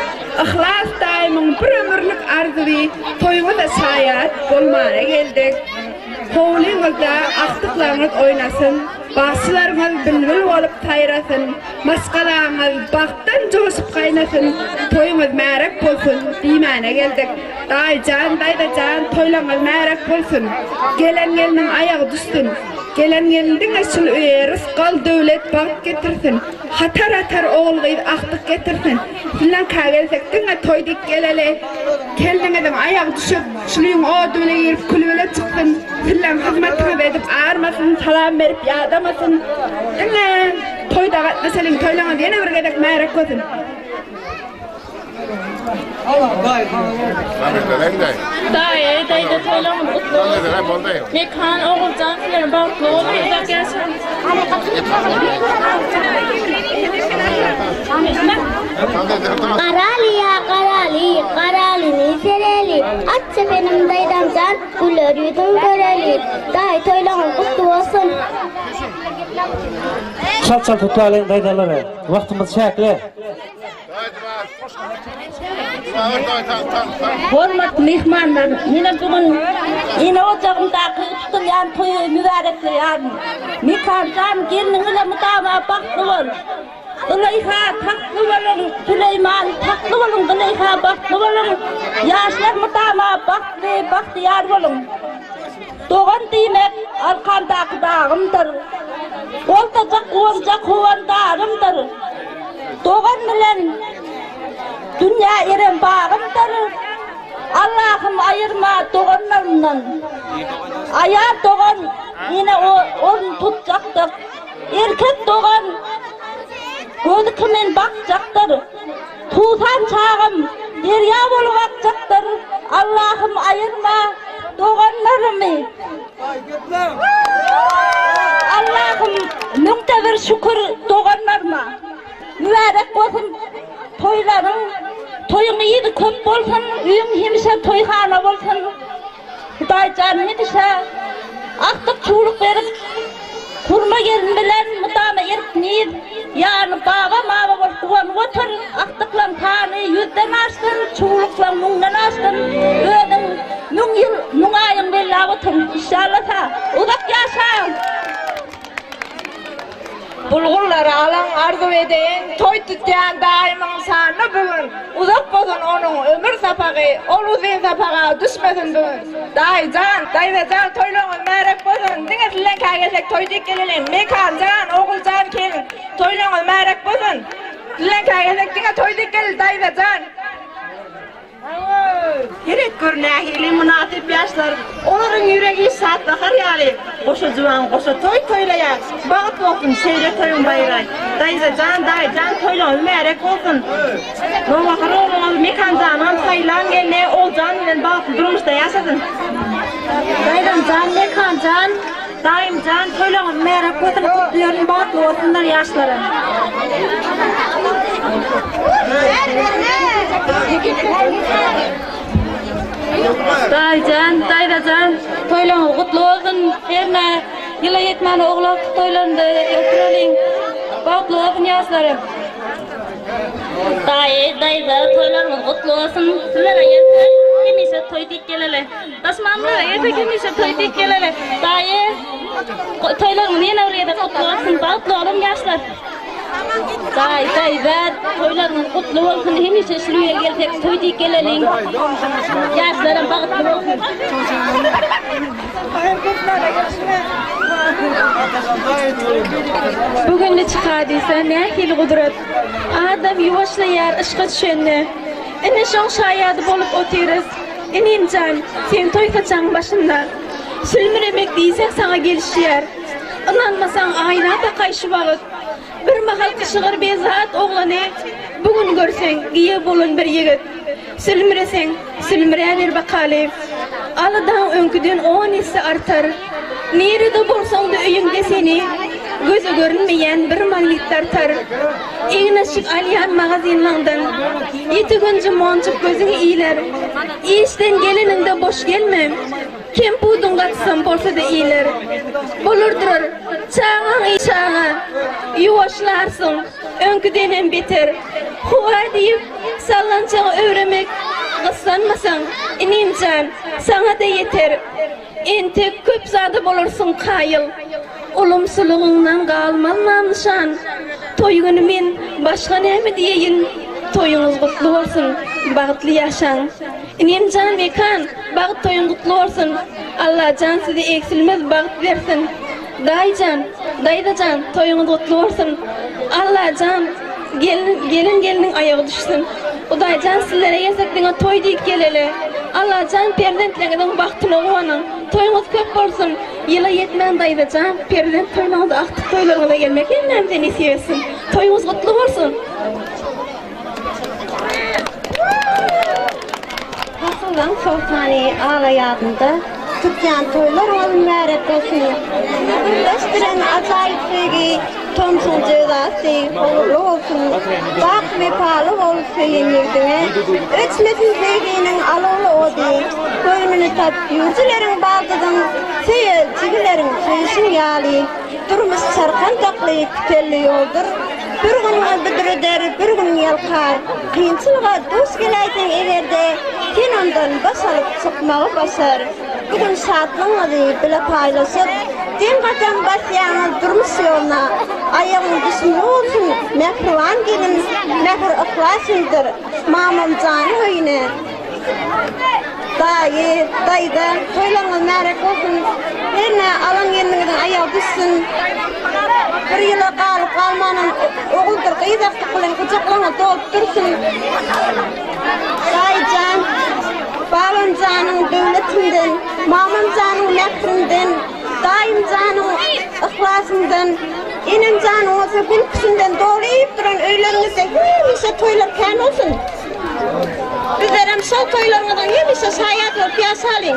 Yhlas daýymyň bir ömürlik arzuwy toýuňyza şaýat bolmana geldik. Howlyňyzda agtyklaryňyz oýnasyn, bagşylaryňyz bilbil bolup saýrasyn, maşgalaňyz bagtdan joşup gaýnasyn, toýuňyz märek bolsun diýmäne geldik. Daýyjan, daýzajan toýlaryňyz märek bolsun. Gelen gelniň aýagy düşsün. Gelen gelin diňe şul öýe rysgal, döwlet, bagt getirsin. Hatar-hatar ogul-gyz agtyk getirsin. Sizleňkä gelsek diňe toý dik geleli. Keldiňiziň aýagy düşüp, şulyň ody bile girip küli bile çyksyn. Sizleň hyzmatyňyzy edip armasyn, salam berip ýadamasyn. Diňe toýda gatnaşalyň, toýlaňyz ýene bir gezek märek bolsun. Daýy, daýza. daýza toýlaryňyz gutly bolsun. Mekan, Oguljan sizler bagtly boluň, uzak ýaşaň. Garaly ýa garaly, garalyny sereli, At çepenim daýzamjan, güler ýüzüň göreli. Daýy toýlaryňyz gutly bolsun. Çalt çalt gutlalyň daýzalary. Wagtymyz çäkli. Hormatly myhmanlar, meni bu gün ene ojagymdaky tutulýan toýy mübärekleýärin. Mekanjan, gelniň bilen mydama bagtly bol. Züleýha, tagtly boluň, Süleýman, tagtly boluň, Züleýha, bagtly boluň. Ýaşlar mydama bagtly, bagtyýar boluň. Dogan diýmek arkamdaky dagymdyr. Goldajak, guwanjak howandarymdyr. Dogan bilen dünýä eren bagymdyr. Allahym aýyrma doganlarymdan. Aýal dogan ene orun tutjakdyr. Erkek dogan gözi kimin bakjakdyr. Tutan çagym derýa bolup akjakdyr. Allahym aýyrma doganlarymy. Allahym müňde bir şükür doganlaryma. Mübärek bolsun toýlaryň. Toýuň yzy köp bolsun, öýüň hemişe toýhana bolsun. Hudaýjan hemişe agtyk çuwluk berip, hurma gelin bilen mydama erkiniz, ýany baba-mama bolup guwanyp otur, agtyklaň sany ýüzden aşsyn, çuwluklaň müňden aşsyn, özüň müň ýyl, müň aýyň belläp otur, işşallasa, uzak ýaşaň! Bulgurlary alaň arzuw edeýin Toý tutýan daýymyň şanyna bu gün Uzak bolsun onuň ömür sapagy Ol uzyn sapaga düşmesin bu gün Daýyjan, daýzajan toýlaryňyz märek bolsun Diňe sizleňkä gelsek toý diýip geleliň Mekanjan, Oguljan gelin toýlaryňyz märek bolsun Sizleňkä gelsek diňe toý diýip geleli daýzajan. Seret gör nähili mynasyp ýaşlar, olaryň ýüregi şat bahar ýaly, goşa juwan goşa toý toýlaýar. Bagt bolsun şeýle toýuň baýraý. Daýza jan, daýy jan toýlaryňyz mübärek bolsun. Nowbahar ogluňyz Mekan janam saýlan gelni Oguljan bilen bagtly durmuşda ýaşasyn. Daýzam jan, Mekan jan, daýym jan toýlaryňyz mübärek bolsun, gutlaýaryn, bagtly bolsunlar ýaşlarym. Daýyjan, daýzajan, toýlaryňyz gutly bolsun. Hernä ýyla ýetmän ogul agtyk toýlarynda oturalyň. Bagtly bolsun ýaşlarym. Daýy, daýza, toýlaryňyz gutly bolsun. Sizlere gelsek, hemişe toý diýip geleli. Daşmamlara gelsek, hemişe toý diýip geleli. Daýy, toýlaryňyz ýene bir gezek gutly bolsun. Bagtly boluň ýaşlar. Daýy, daýza, toýlaryňyz gutly bolsun, hemişe şul öýe gelsek toý diýip geleliň. Ýaşlaram bagtly bolsun. Bu gün niçik hadysa, nähili gudrat. Adam ýuwaşlaýar yşka düşende. Ine şoň şaýady bolup otyrys. Inim jan, sen toý saçagyň başynda. Sülmüremek diýseň saňa gelişýär. Ynanmasaň aýna takaý şu wagt. Bir mahalky şygyr bezat oglany bu gün görseň giýew bolan bir ýigit. Sülmüreseň, sülmüräber bakaly. Aladaň öňküden on esse artar. Nirede bolsaň-da öýüňde seni göze görünmeýän bir magnit dartar. Egin-eşik alýan magazinlaňdan ýiti günji monjuk gözüňe iler. Işden geleniňde boş gelme. Kempudyň gaçsam bolsa-da iýler. Bolar durar. Çagaň çaga. Ýuwaşlarsyň. Öňküdenem beter. Howa diýip, sallançagy öwremek, gyssanmasaň, inim jan, saňa-da ýeter. Entek köp zada bolarsyň kaýyl. Ulumsylygyňdan galmaz nam-nyşan. Toý güni men başga näme diýeýin? Toýuňyz gutly bolsun, bagtly ýaşaň. Inim jan Mekan, bagt toýuň gutly bolsun. Allajan size egsilmez bagt bersin. Daýyjan, daýzajan toýuňyz gutly bolsun. Allajan gelin gelin gelniň aýagy düşsün. Hudaýjan sizlere gelsek diňe toý diýip geleli. Allajan perzentleňiziň bagtyna guwanyň. Toýuňyz köp bolsun. Ýyla ýetmän daýzajan perzent toýlaňyza agtyk toýlaryňyza gelmek hemmämize nesip etsin. Toýuňyz gutly bolsun. Ýyllaň soltany ala ýadynda Tutýan toýlaryňyz mübärek bolsun! Sizi birleşdiren ajaýyp söýgi Tomsuň jöwzasy howurly bolsun! Baky wepaly bol söýen ýigdiňe, Öçmesin söýginiň alawly ody! Göwnüni tap jüýjüleriň baldyzyň, Söýe jigileriň söýüşiň ýaly! Durmuş çarkandakly tükelli ýoldur. Bir günüňi büdreder, bir gün ýalkar. Kynçylyga duş geläýseň eger-de, sen ondan baş alyp çykmagy başar. Bu gün şatlygyňyzy bile paýlaşyp, deň gadam basýaňyz durmuş ýoluna. Aýagyň düşümli bolsun, mähriban gelin, mähir-yhlas indir mamam janyň öýüne. Daýy, daýza, toýlaryňyz märek bolsun. Hernä alan gelniňiziň aýagy düşsün. Bir ýyla galyp galmanam oguldyr gyz agtyk bilen gujaklaryňyz dolup dursun. Daýyjan, babam janyň döwletinden, mamam janyň mährinden, daýym janyň yhlasyndan, enem janyň bolsa gülküsinden dolyp duran öýleriňizde hemişe toýlar kän bolsun. Bizlerem şol toýlaryňyzyň hemişe şaýady bolup ýaşalyň.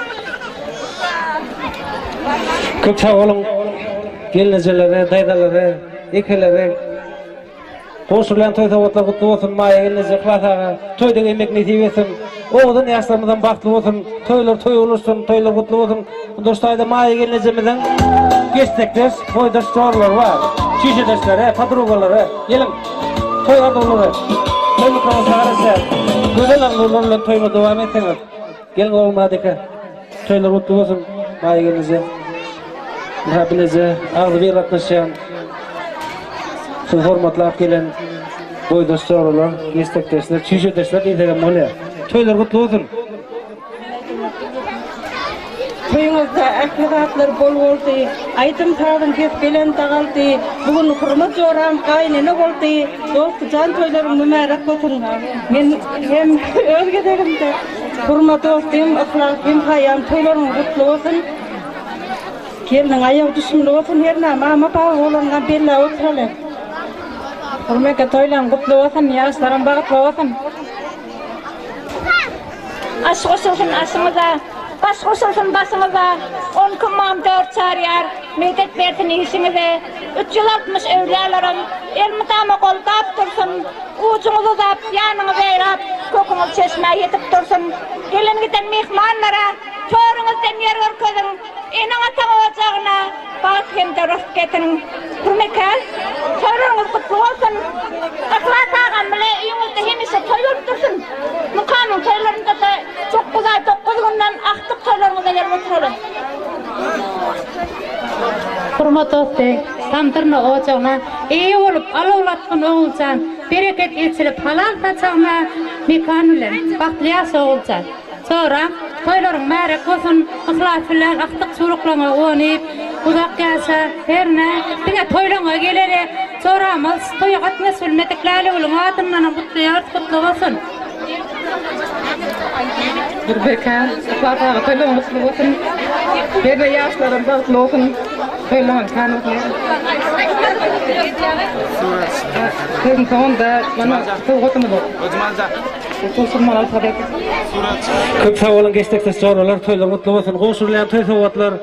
Köp sag boluň gelnejelere, daýzalara, ekelere. Goşulýan toý sowgatlar gutly bolsun Maýa gelneje, Yhlas aga. Toýda geýmek nesip etsin. Owadan ýaşlarymyzam bagtly bolsun. Toýlar toý ulaşsyn, toýlar gutly bolsun. Şu taýda Maýa gelnejemiziň geçsekdeş, boýdaş joralary bar. Şişedeşleri, podrugalary. Geliň. Toý arzuwlary. Toý mikrofon garaşýar. Gözel arzuwlar bilen toýuňyzy dowam etseňiz. Geliň Ogulmyrat eke. Toýlar gutly bolsun Maýa gelneje. Ynha bileje agzybir gatnaşýan sizi hormatlap gelen boýdaş joralar, meslekdeşler, çüýşedeşler diýsegem bolýar. Toýlar gutly bolsun. Toýuňyzda ähli zatlar bol boldy, Aýdym-sazyň ses belende galdy. Bu gün Hurma joram gaýynene boldy, Dosty jan toýlaryň mübärek bolsun. Men hem öz gezegimde Hurma dostym, Yhlas hem Haýam toýlaryňyz gutly bolsun. Gelniň aýagy düşümli bolsun hernä mama baba bolanynam belläp oturaly. Hurma eke toýlaryň gutly bolsun, ýaşlaryň bagtly bolsun. Aş goşulsyn aşyňyza, Baş goşulsyn başyňyza, On iki ymam dört çaryýar, Medet bersin işiňize. 360 öwlüýalaram Elmydama goldap dursun. Ujuňyz uzap, ýanyňyz eýrap, Köküňiz çeşmä ýetip dursun. Gelen-giden myhmanlara Törüňizden ýer görkeziň. Eneň-ataň ojagyna Bagt hem-de rysk getiriň. Hürmeke, toýlaryňyz gutly bolsun! Yhlas agam bile öýüňizde hemişe toý bolup dursun! Mukamyň toýlarynda-da 9 aý 9 günden agtyk toýlaryňyza gelip oturaly. Hurma dosty, tamdyryna ojagyna Eýe bolup, alawlatgyn Oguljan, Bereket eçilip halal saçagyna Mekan bilen, bagtly ýaşa Oguljan! Soram, toýlaryň märek bolsun, yhlas bilen agtyk çuruklaňa gonyp, uzak ýaşa, hernä, diňe toýlaňa geleli, soramyz, toýa gatnaşyp bilmedik Lälegülüň adyndanam gutlaýarys, gutly bolsun! Durbeke, Yhlas aga toýlaryň gutly bolsun. Hernä ýaşlaram bagtly bolsun. Toýlaryň kän bolsun. Sözüň soňunda mana sowgatymyz Köp sag boluň geçdekdeş joralar toýlar gutly bolsun gowşurylýan toý sowgatlar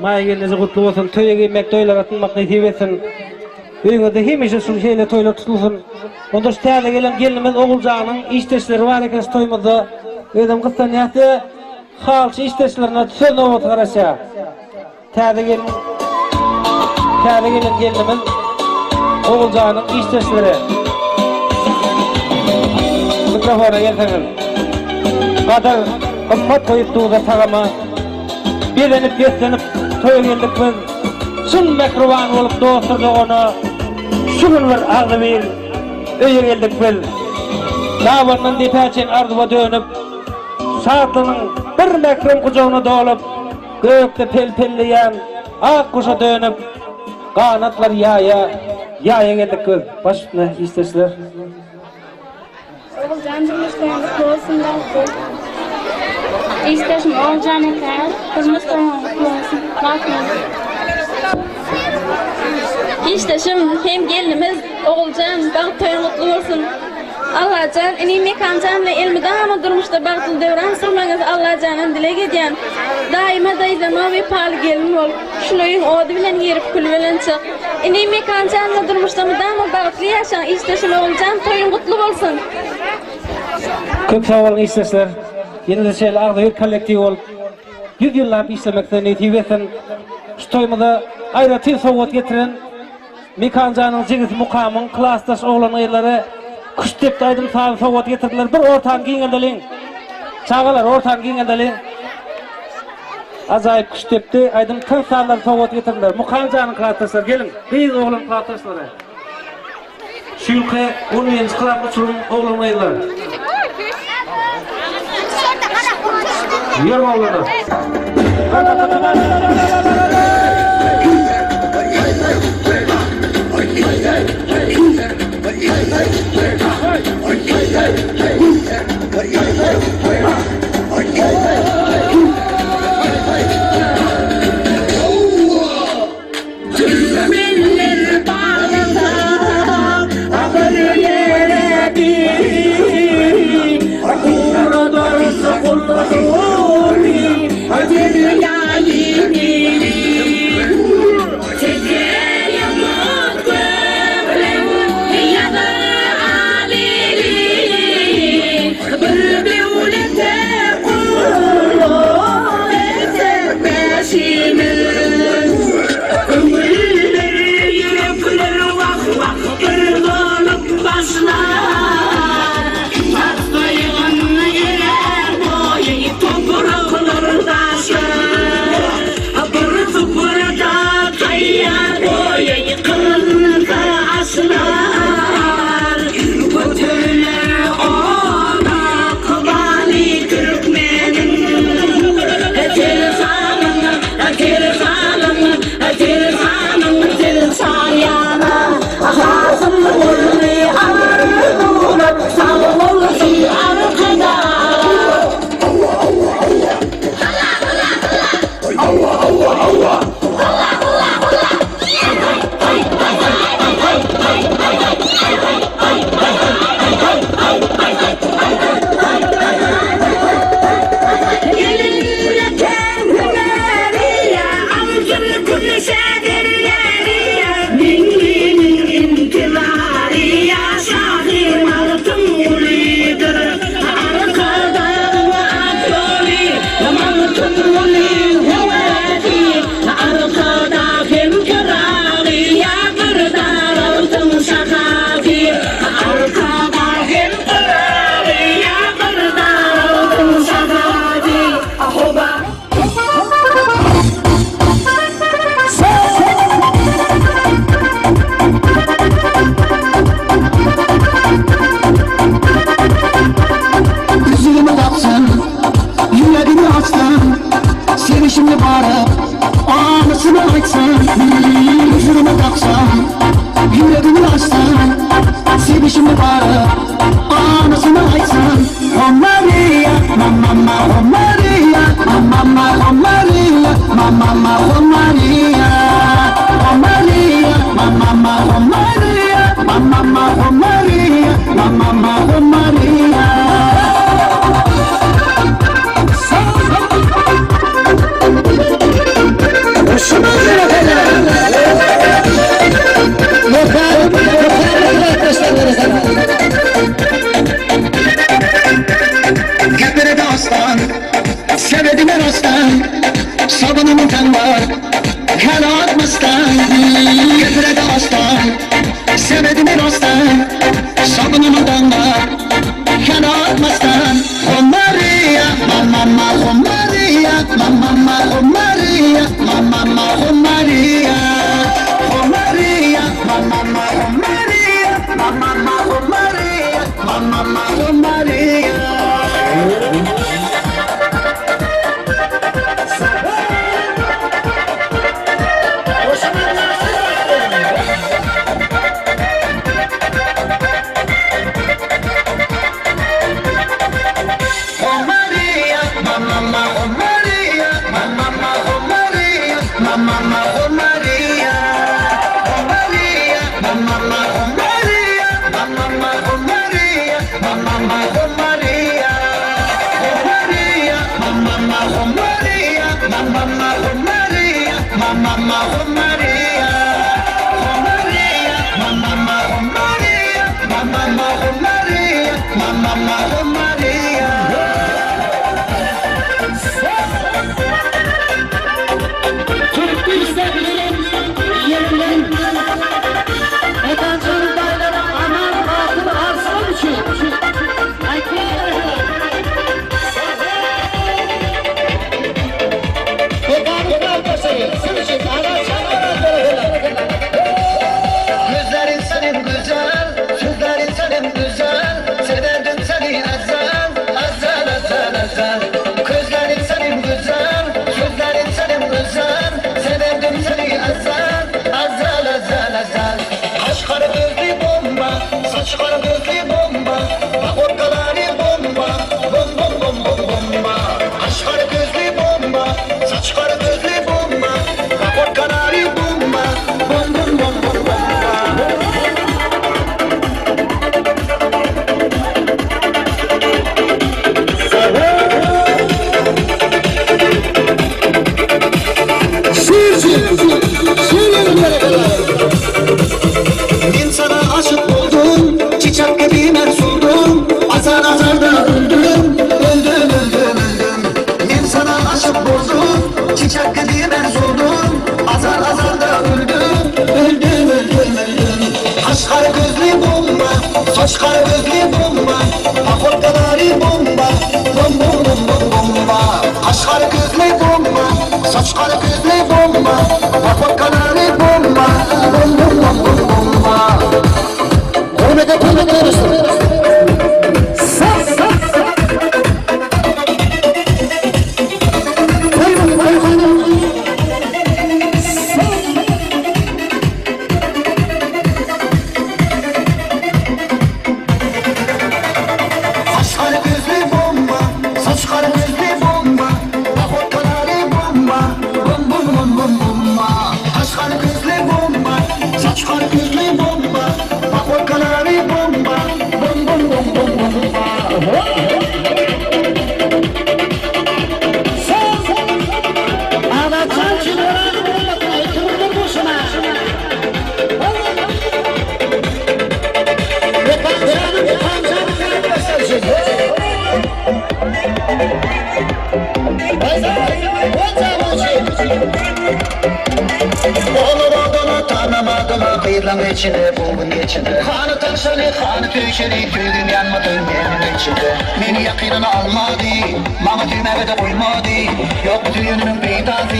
Maýa gelneje gutly bolsun toýa giymek toýlara gatnamak nesip etsin öýüňizde hemişe şu şeýle toýlar tutulsyn onda şu täze gelen gelnimiz Oguljanyň işdeşleri bar eken şu toýumyzda özem gyssanýas halçy işdeşlerine söz nobaty garaşýar. Täze gelin Täze gelen gelnimiz Oguljanyň işdeşleri. Mikrofona gelseňiz. Gadyr, gymmat goýup duza tagama. Bezenip beslenip toýa geldik biz. Çyn mähriban bolup dostdur dogana. Şu gün bir agzybir öýe geldik biz. Dabandan depä çen arzuwa dönüp, şatlygyň bir mährem gujagyna dolup, Gökde pel-pelleýän ak guşa dönüp, Ganatlar ýaýa, ýaýa geldik biz. Baş üstüne, işdeşler. Oguljan durmuş toýuň gutly bolsun bagtly. Işdeşim Oguljan eke durmuş toýuň gutly bolsun bagtly. Işdeşim hem gelnimiz Oguljan bagt toýuň gutly bolsun. Allajan inim Mekanjan bilen elmydama durmuşda bagtly döwran sürmegiňizi Allajandan dileg edýän. Daýyma daýzama wepaly gelin bol. Şul öýüň ody bilen girip küli bilen çyk. Inim Mekanjan bilen durmuşda mydama bagtly ýaşaň işdeşim Oguljan toýuň gutly bolsun. Köp sag boluň işdeşler. Ýene-de şeýle agzybir kollektiw bolup 100 ýyllap işlemek size nesip etsin. Şu toýumyza aýratyn sowgat getiren Mekanjanyň jigisi Mukamyň klasdaş oglan-gyzlary küştdepdi aýdym-sazy sowgat getirdiler. Bir ortany giňeldeliň. Çagalar, ortany giňeldeliň. Ajaýyp küştdepdi aýdym tans sazlary sowgat getirdiler. Mukamjanyň klasdaşlary geliň, gyz-oglan klasdaşlary. Şu ýylky on birinji klas uçurym oglan-gyzlar. Ýörüň oglanlar. Türkmenler baglasa agyr ýeredi, Guradarys gullugyny derýaýy Nili. Teke ýomut gökleň ýaza alili, Bir döwlete gulluk etsek bäşimiz. Köňüller, ýürekler wah-wah bir bolup başlar. Tassyýgyn erär boýy topraklar daşlar. Bir suprada taýýar boýy kyrylsa aşlar. Göteriler on ykbaly türkmeniň. Ter salyň, ter salyň, ter salyň siz çaýana. Hasyl boldy arzuwlar, sag bolsun Arkadag. Üzüğümü taksın, yüreğimi açsın Sevişimli barıp, anısını açsın Üzüğümü taksın, yüreğimi açsın Sevişimli barıp, anısını açsın Oh Maria, ma ma ma, oh Maria, ma ma ma, oh Maria, ma ma ma, oh Maria, oh Maria, ma ma ma, oh Maria, ma ma ma, oh Maria, ma ma ma, oh Maria. Gepere dastan, sevediler aslan, Sabunumun ten var, her atmastan. Gepere dastan, sevediler aslan, Sabunumun var, her atmastan. Oh Maria, ma ma ma, oh Maria, ma ma ma, oh Maria, ma ma ma, oh Maria, oh Maria, ma ma ma, oh Maria, ma ma ma, oh Maria, ma ma ma, oh Maria. Oh Maria, ma ma ma, oh Maria, ma ma ma, oh Maria, ma ma ma, oh Maria. Mama Maria, mama Maria, Maria, mama Maria, mama Maria, mama Maria. Türk yerinden Ekancan dayılara aman hatır arslan için. Gözlerin senin güzel, sözlerin senin güzel. Severdim seni ezel, ezel, ezel, ezel. Gözlerin senin güzel, sözlerin senin güzel. Severdim seni ezel, ezel, ezel, ezel. Kaş kara gözlü bomba, saç kara gözlü bomba. Bak orkaları bomba, bom bom bom bom bomba. Kaş kara gözlü bomba, saç kara gözlü bomba. Bak orkaları bomba, bom bom bom bom bomba. Ben sana aşık oldum, çiçek gibi ben soldum. Azar azar da öldüm, öldüm, öldüm, öldüm. Ben sana aşık oldum, çiçek gibi ben soldum. Azar azar da öldüm, öldüm, öldüm, öldüm. Kaş kara gözlü bomba, saç kara gözlü bomba. Pakorkaları bomba, bom bom bom bom bomba. Kaş kara gözlü bomba, saç kara gözlü bomba. Pakorkaları bomba, bom bom bom bom bomba. Hürmete kıymetli Kaş kara gözlü bomba, saç kara gözlü bomba, bak ortaları bomba, bom bom bom bom bomba. Kaş kara gözlü bomba, saç kara gözlü bomba, bak ortaları bomba, bom bom bom bom bomba. Onu adını tanımadım kıyılan içinde bugün geçindi. Hanı taşını hanı tüyşeni tüygüm yanmadı benim içinde. Beni yakınına almadı, bana tüyme de koymadı. Yok tüyünün peydası,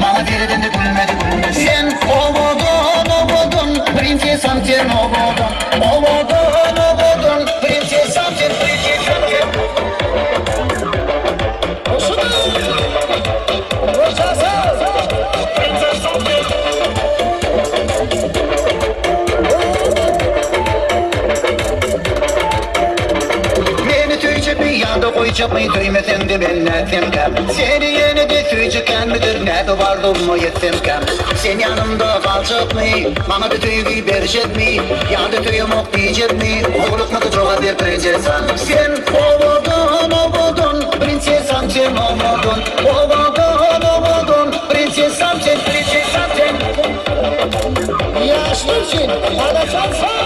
bana deriden de gülmedi gülmedi. Sen ovodun ovodun, prinsesam sen ovodun. Ovodun ovodun, prinsesam sen prinsesam sen. Meni tüyçe bir yanda koyacak mı tüymesen de ben ne kem. Seni yeni de tüyçeken midir ne de varlığımı yetsem kem. Sen yanımda kalacak mı? Bana bir tüyü verecek mi? Yanda tüyüm ok diyecek mi? Oğluk mu çok bir prinsesam. Sen ovodun ovodun prinsesam sen ovodun. Ovodun ovodun prinsesam sen prinsesam sen. Yaşlı için, Alacan sağ,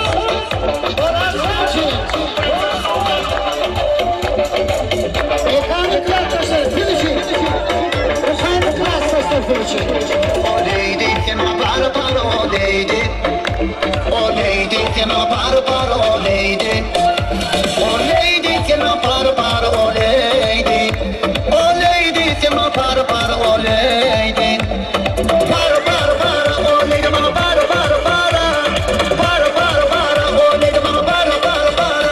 Alacan için. Ekonomik arkadaşlar, Filişi. Ekonomik arkadaşlar, Filişi. O lady sen o par par o lady. O lady sen o par par o lady. O lady sen o par par o lady. O lady sen o par par o lady. Par par par o lady mama par par par. Par par par o lady mama par par par.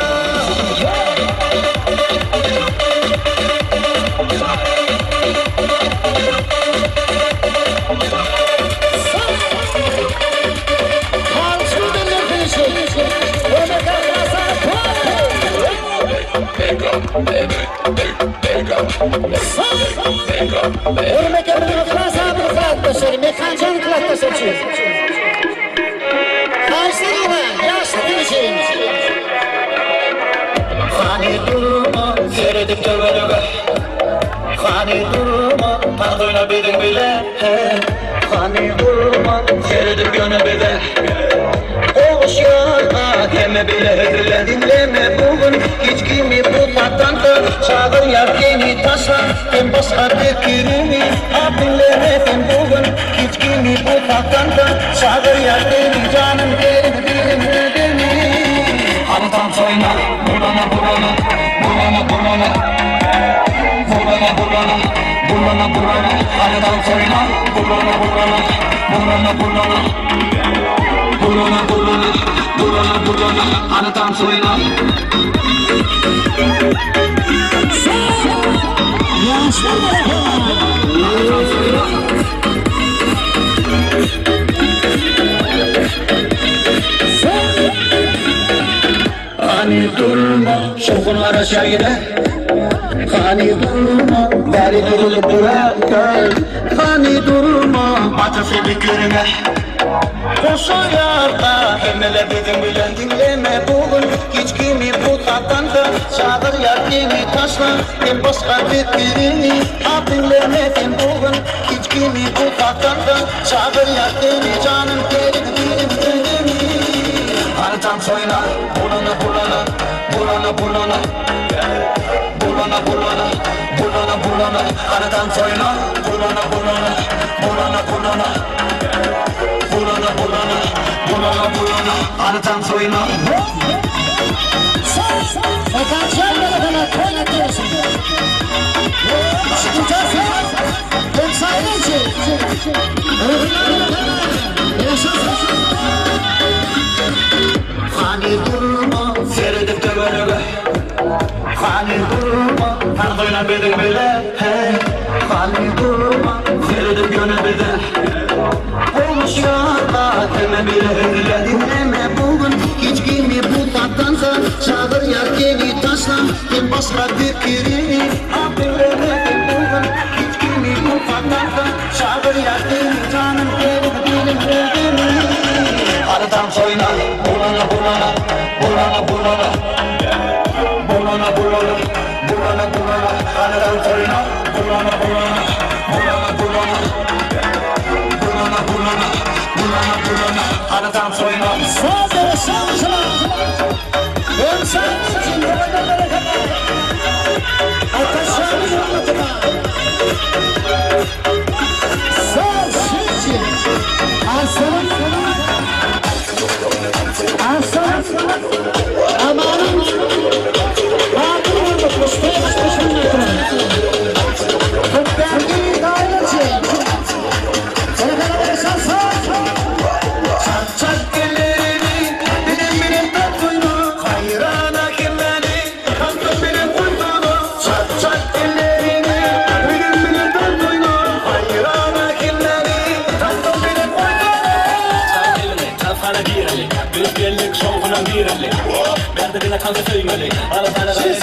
Hani durma, seyredip töberege. Hani durma, Tans oýna biziň bile Hany durma seredip ýöne bize Gowuşýarka hemme bile hezile Diňleme bu gün hiç kimi bu tansa Çagyrýar seni taşla sen başga pikiriňi A diňleme sen bu gün hiç kimi bu tansa Çagyrýar seni janym gelin biziň ödemi Hany tans oýna bulana bulana bulana bulana Bulana bulana bulana bulana Hany tans oýna bulana bulana bulana bulana Bulana bulana bulana bulana Hany tans oýna. Hany durma, şowhun garaşýar ýene. Hany durma, bäri düzülip durar. Hany durma, atasy pikirine. Goşaýarka hemmeler biziň bilen diňleme bu gün hiç kimi bu satansa çagyrýar seni taşla sen başga pikirini a diňleme sen bu gün hiç kimi bu satansa çagyrýar seni janym gelin biziň öýüni Hany tans oýna bulana bulana bulana bulana bulana bulana bulana bulana Hany tans oýna bulana bulana bulana bulana Bulana bulana bulana bulana Hany tans oýna. Hany durma seredip töwerege Hany durma tans oýna biziň bile Hey hany durma seredip ýöne bize Gowuşýarka hemme bile hezile Diňleme bu gün hiç kimi bu tansa Çagyrýar seni taşla sen başga pikirini Diňleme sen bu gün hiç kimi bu tansa Çagyrýar seni janym gelin biziň öýüne Hany tans oýna bulana bulana bulana bulana Bulana bulana bulana bulana Hany tans oýna bulana bulana bulana bulana Bulana bulana bulana bulana Hany tans oýna. Çat-çat ellerini bilen-bilen tans oýna Haýrana hemmäni tansym bilen goýsana Çat-çat ellerini bilen-bilen tans oýna Haýrana hemmäni tansym bilen goýsana Çat elini tanshana gireli Biz geldik şowhunam gireli Bärde diňe tansy söýmeli Alysana gaýry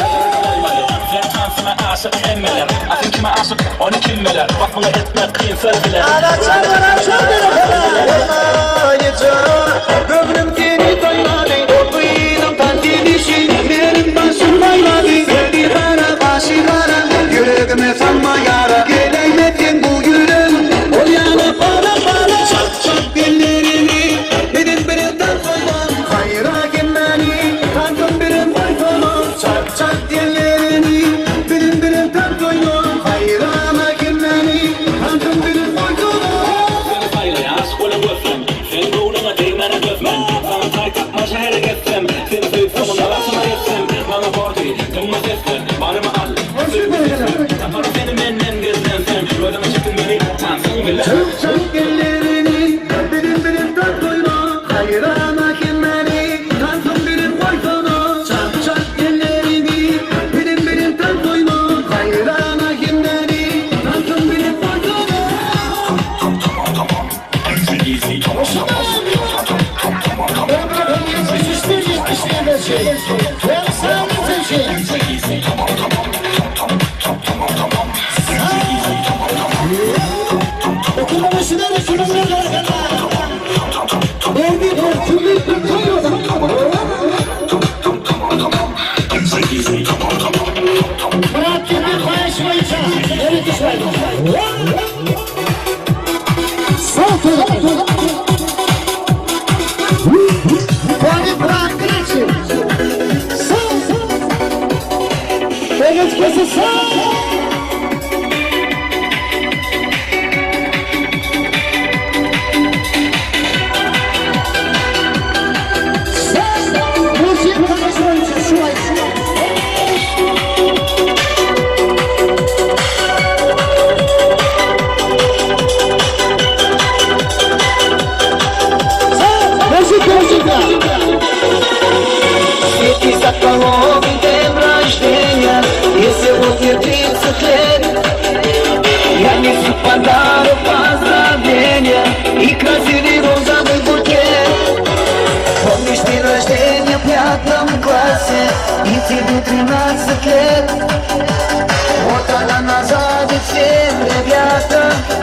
goýmaly Sen tansyna aşyk hemmeler A sen kime aşyk ony kim biler Waspyňy etmek kyn söz bilen. Göwnüm seni saýlady, o gyzyň tans edişi meniň başym aýlady. Seni gara, başy gara, ýüregime salma ýara. Geläýme sen bu ýüregim, ol ýana para-para. Çak-çak ellerini bilen bilen tans oýna. Haýra gelmäni tansym bilen goýsana. Çak-çak ellerini bilen bilen tans oýna. Haýrana gelmäni tansym bilen goýsana. Seni saýlaýan aşyk bolan gözlem Sen göwnüňe degmäne dözmen Saňa taý tapman şähere gezsem Seni söýüp soňunda bagtyma ýetsem Maňa bordy, dymma seslen Barymy al, söýgümi kesme Taparyn seni menden gizlen Sen özüňe çekdiň meni tansyň bile. Çak-çak ellerini bilen bilen tans oýna Haýrana hemmäni tansym bilen goýsana Çak-çak ellerini bilen bilen tans oýna Haýrana hemmäni tansym bilen goýsana.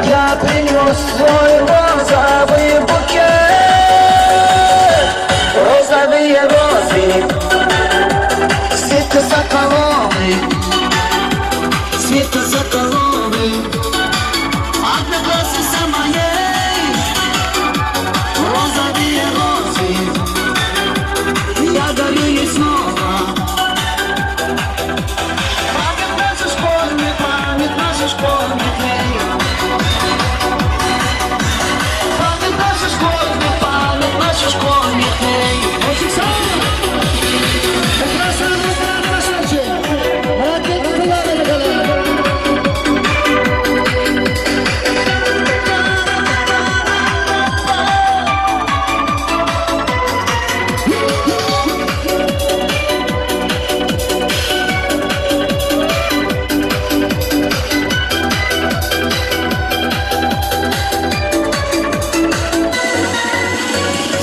Я принес свой розовый букет. Розовые розы, Светы Соколовы, Светы Соколовы, Одноклассница моей, розовые розы, я дарю ей снова. Память наша школьных, память наша школьных дней. Память наша школьных, память наша школьных дней.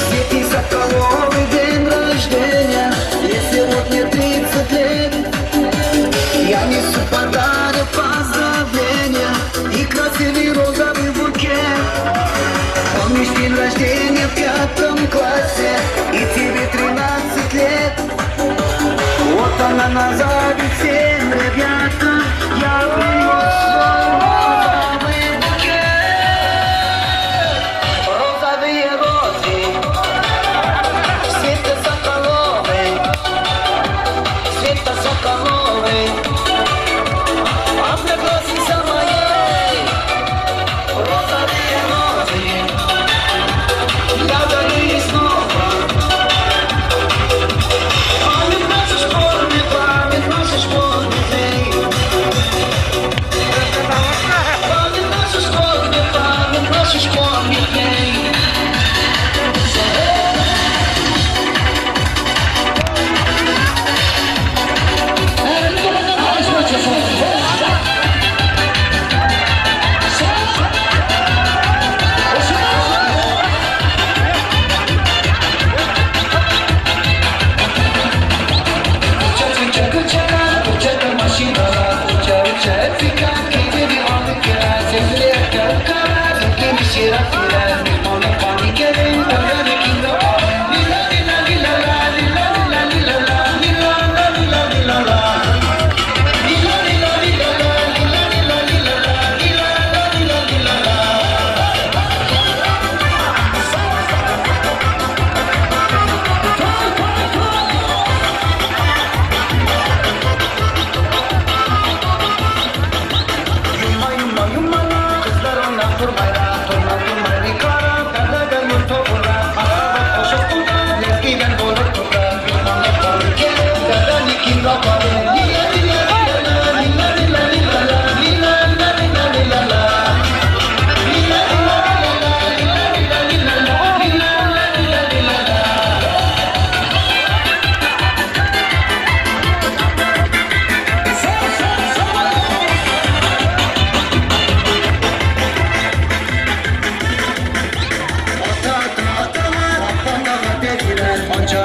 Свети Соколовый день рождения, Ей сегодня 30 лет. Я несу подарок поздравления И красивый розовый букет. Помнишь день рождения в пятом классе, И тебе 13 лет. Вот она назовет всем ребятам, Я принес свой розовый букет. Розовые розы, Света Соколовой, Света Соколовой, Одноклассница моей, розовые розы, я дарю ей снова. Память наша школьных, память наша школьных дней. Память наша школьных, память наша школьных дней.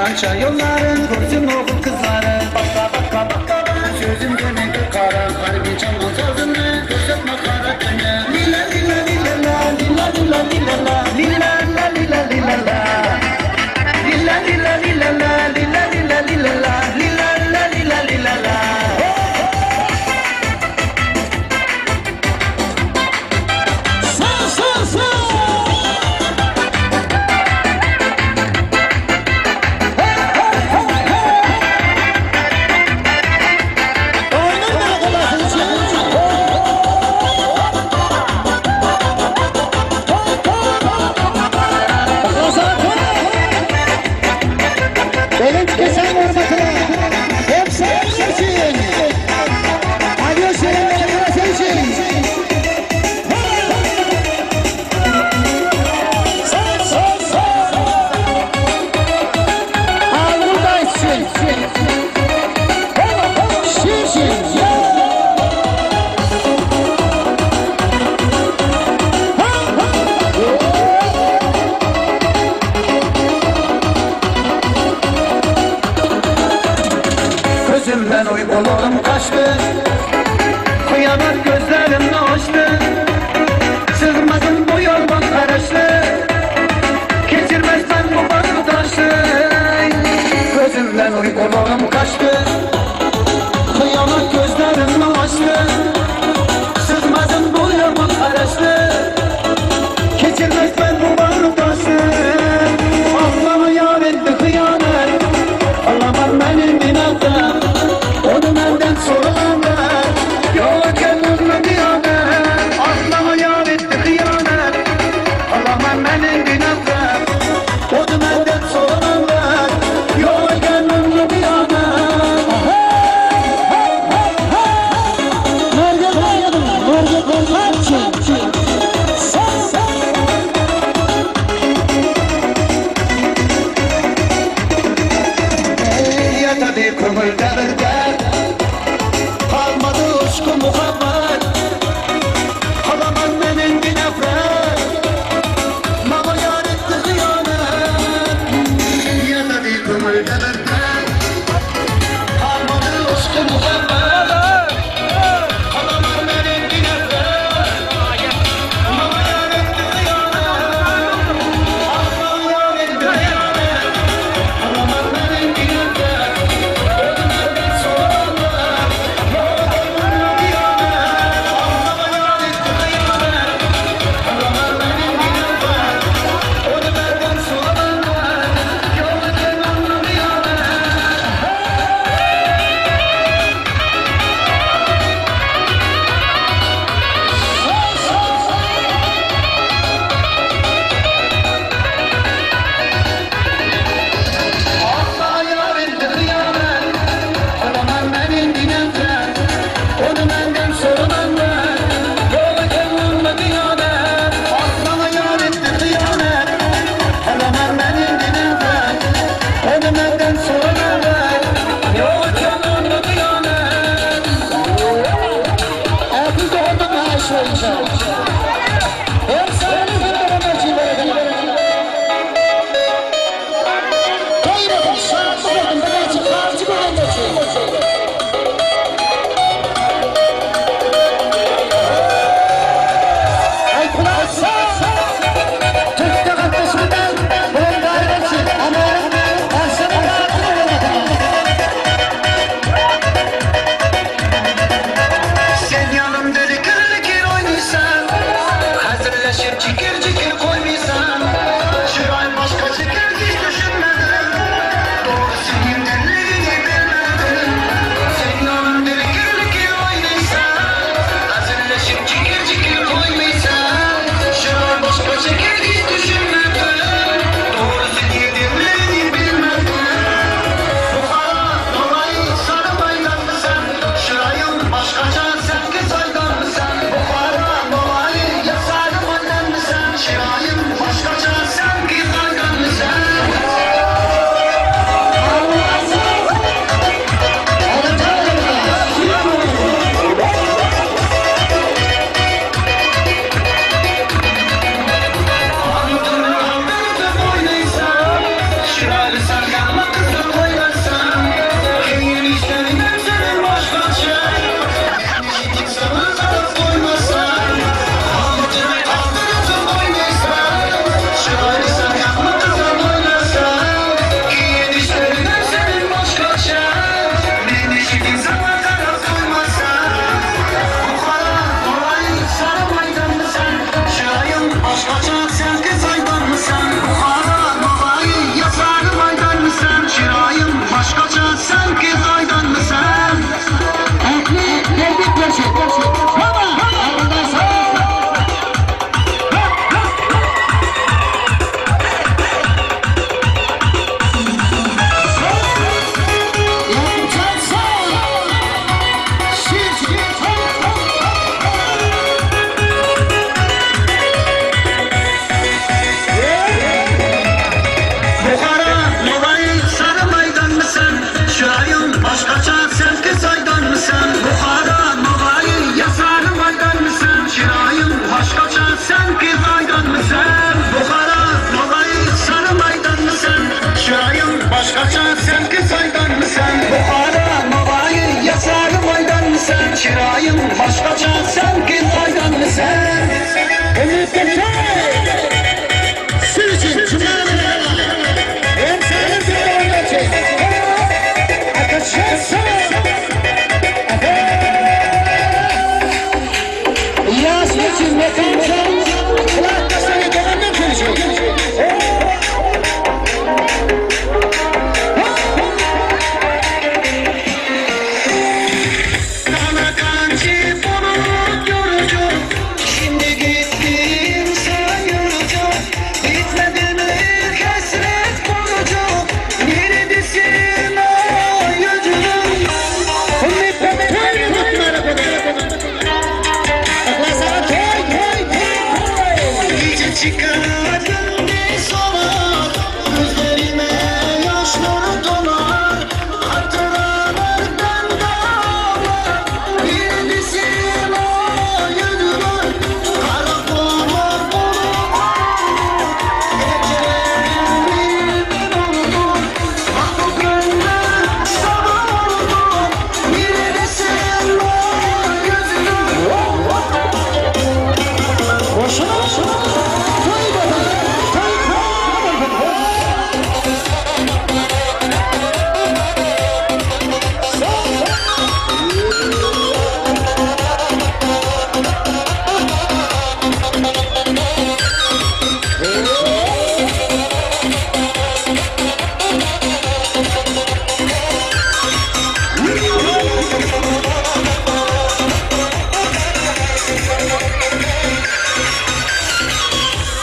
Anca yolların görsün oğul kızları. Baka baka baka sözüm gene kara. Kalbi çalma sözünü gözetme kara tünü. Lila lila lila la lila lila lila la lila la lila lila la. Lila lila lila la lila lila lila la lila la lila lila la. Sağ sağ sağ. Kulağım kaçtı Hıyanet gözlerimi açtı Sızmazım bu yaman araçtı Keçirmez ben bu bağrı taşı Allah'ı yar etti hıyanet Alamam benim inatla Onu benden soranlar Yola kendimle diyanet Allah'ı yar etti hıyanet Alamam benim inatla Onu benden soranlar Yola kendimle diyanet Ya tabi kömür devirde Kalmadı uşku muhabbet Alamam benim bir nefret Mama yar etti hıyanet Ya tabi kömür devirde Kalmadı uşku muhabbet Alamam benim bir nefret Mama yar etti hıyanet Allah'ım yar etti hıyanet Alamam benim bir nefret Ölümlerden sorarlar Yolda diyanet Allah'a yar etti hıyanet Alamam benim bir nefret Ölümlerden sorarlar Yolda diyanet Asla yar etti hıyanet Alamam benim bir nefret Onu benden soranlar Yola gelmem diyanet Asla yar etti hıyanet Alamam benim bir nefret Onu benden soranlar Yola gelmem diyanet Äpil dogandan haýyş boýunça. Hem saýyny hem Toý bolsun, şatlyk bolsun, birnäçe harjy görenler Türkde gatnaşmadan bulan gaýratçy, amanyň arşanyň rahatyny Sen yanımda likir likir oynaysan Hazırlaşıp cikir cikir koymaysan Şuray başka çekir hiç düşünmedim Doğrusu kimdirliğini bilmedim Sen yanımda likir likir oynaysan Hazırlaşıp cikir cikir koymaysan Şuray başka çekir hiç düşünmedim Doğrusu kimdirliğini bilmedim Buhara, dolayı sarı maydan mısın? Şurayım başkaca sen kız aydan mısın? Buhara, dolayı ya sarı maydan mısın? Şurayım başkaca sen kız aydan mısın? Aldırdım oynaysan Şuraylı sarganla kızım oynarsan Kıyın işlerinden senin başkaca Git sana taraf koymazsan Aldırdım aldırdım oynaysan Şuraylı sarganla kızım oynarsan Kıyın işlerinden senin başkaca Beni şimdi sana taraf koymazsan Bukhara, dolayı sarı maydan mısın? Şurayım başkaca sen kız aydan mısın? Bukhara, dolayı ya sarı maydan mısın? Şurayım başkaca sen kız aydan mısın? Ähli tebrikler. Baba, Bukhara, Novayı sarı maydan mısın? Şurayım başkaca sen kız aydan mısın? Bukhara, Novayı ya sarı maydan mısın? Şurayım başkaca sen kız aydan mısın? Bukhara, Novayı sarı maydan mısın? Şurayım başkaca sen kız aydan mısın? Bukhara, Novayı ya sarı maydan mısın? Şurayım başkaca sen kız aydan mısın? Sürücü, çıkar gündüz solar Gözlerime yaşlar dolar Hatıralar bende ağlar Neredesin o yüzlüm Karakola bulup Ecelerim oldu Bak o gündüz sabah oldu Neredesin o yüzlüm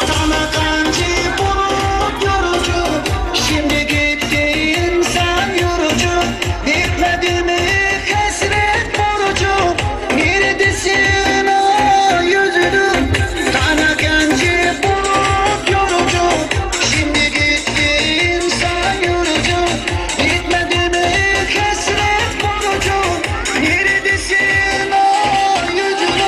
Sana kancı bulut yorucu Şimdi gittiğin sen yorucu Bitmedi mi hasret borcu Neredesin o yüzlüm Sana kancı bulut yorucu Şimdi gittiğin sen yorucu Bitmedi mi hasret borcu Neredesin o yüzlüm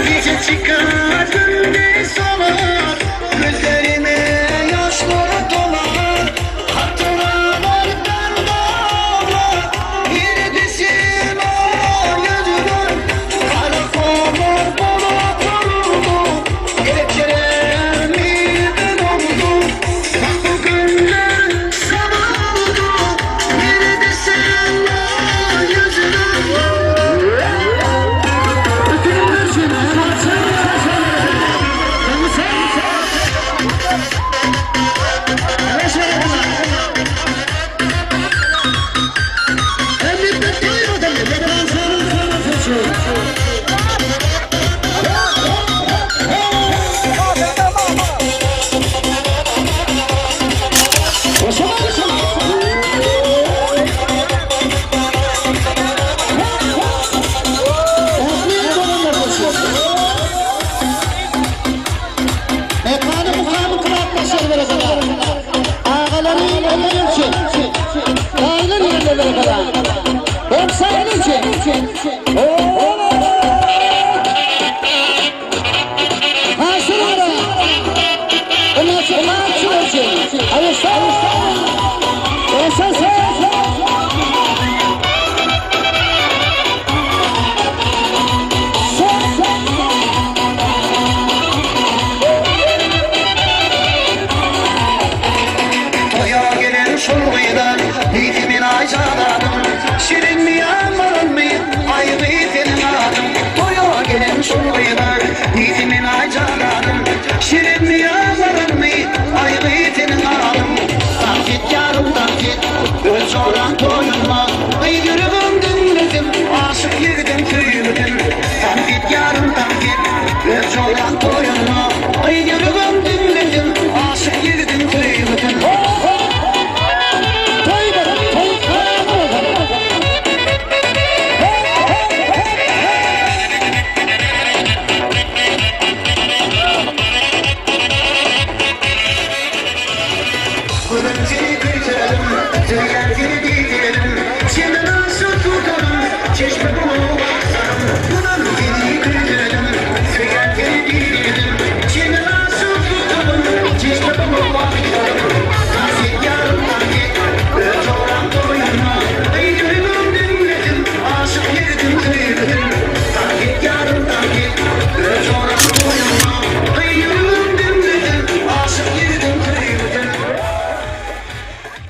Gece çıkar gündüz olur Gözlerime yaşlar dolar Hatıralar bende ağlar Neredesin o yüzüm Karakollar bulut oldu Geceler oldu Bak bu günler sabah oldu Neredesin o yüzüm Mekanı mukamı kıratmasın böyle kadar. Ağaları eller için. Dağılır yerlere kadar. Hem sayın için. Hasır ara. Bunlar çıkmak için. Alışlar. Esas. Toya gelen şol gyzlar Diýdimin aýjaladyň Şirin mi ýamaryn mi Aýgy seniň adyň Toýa gelen şol gyzlar Diýdimin aýjaladyň Şirin mi ýamaryn mi Aýgy seniň adyň Tagt et ýarym tagt et Öz joraň.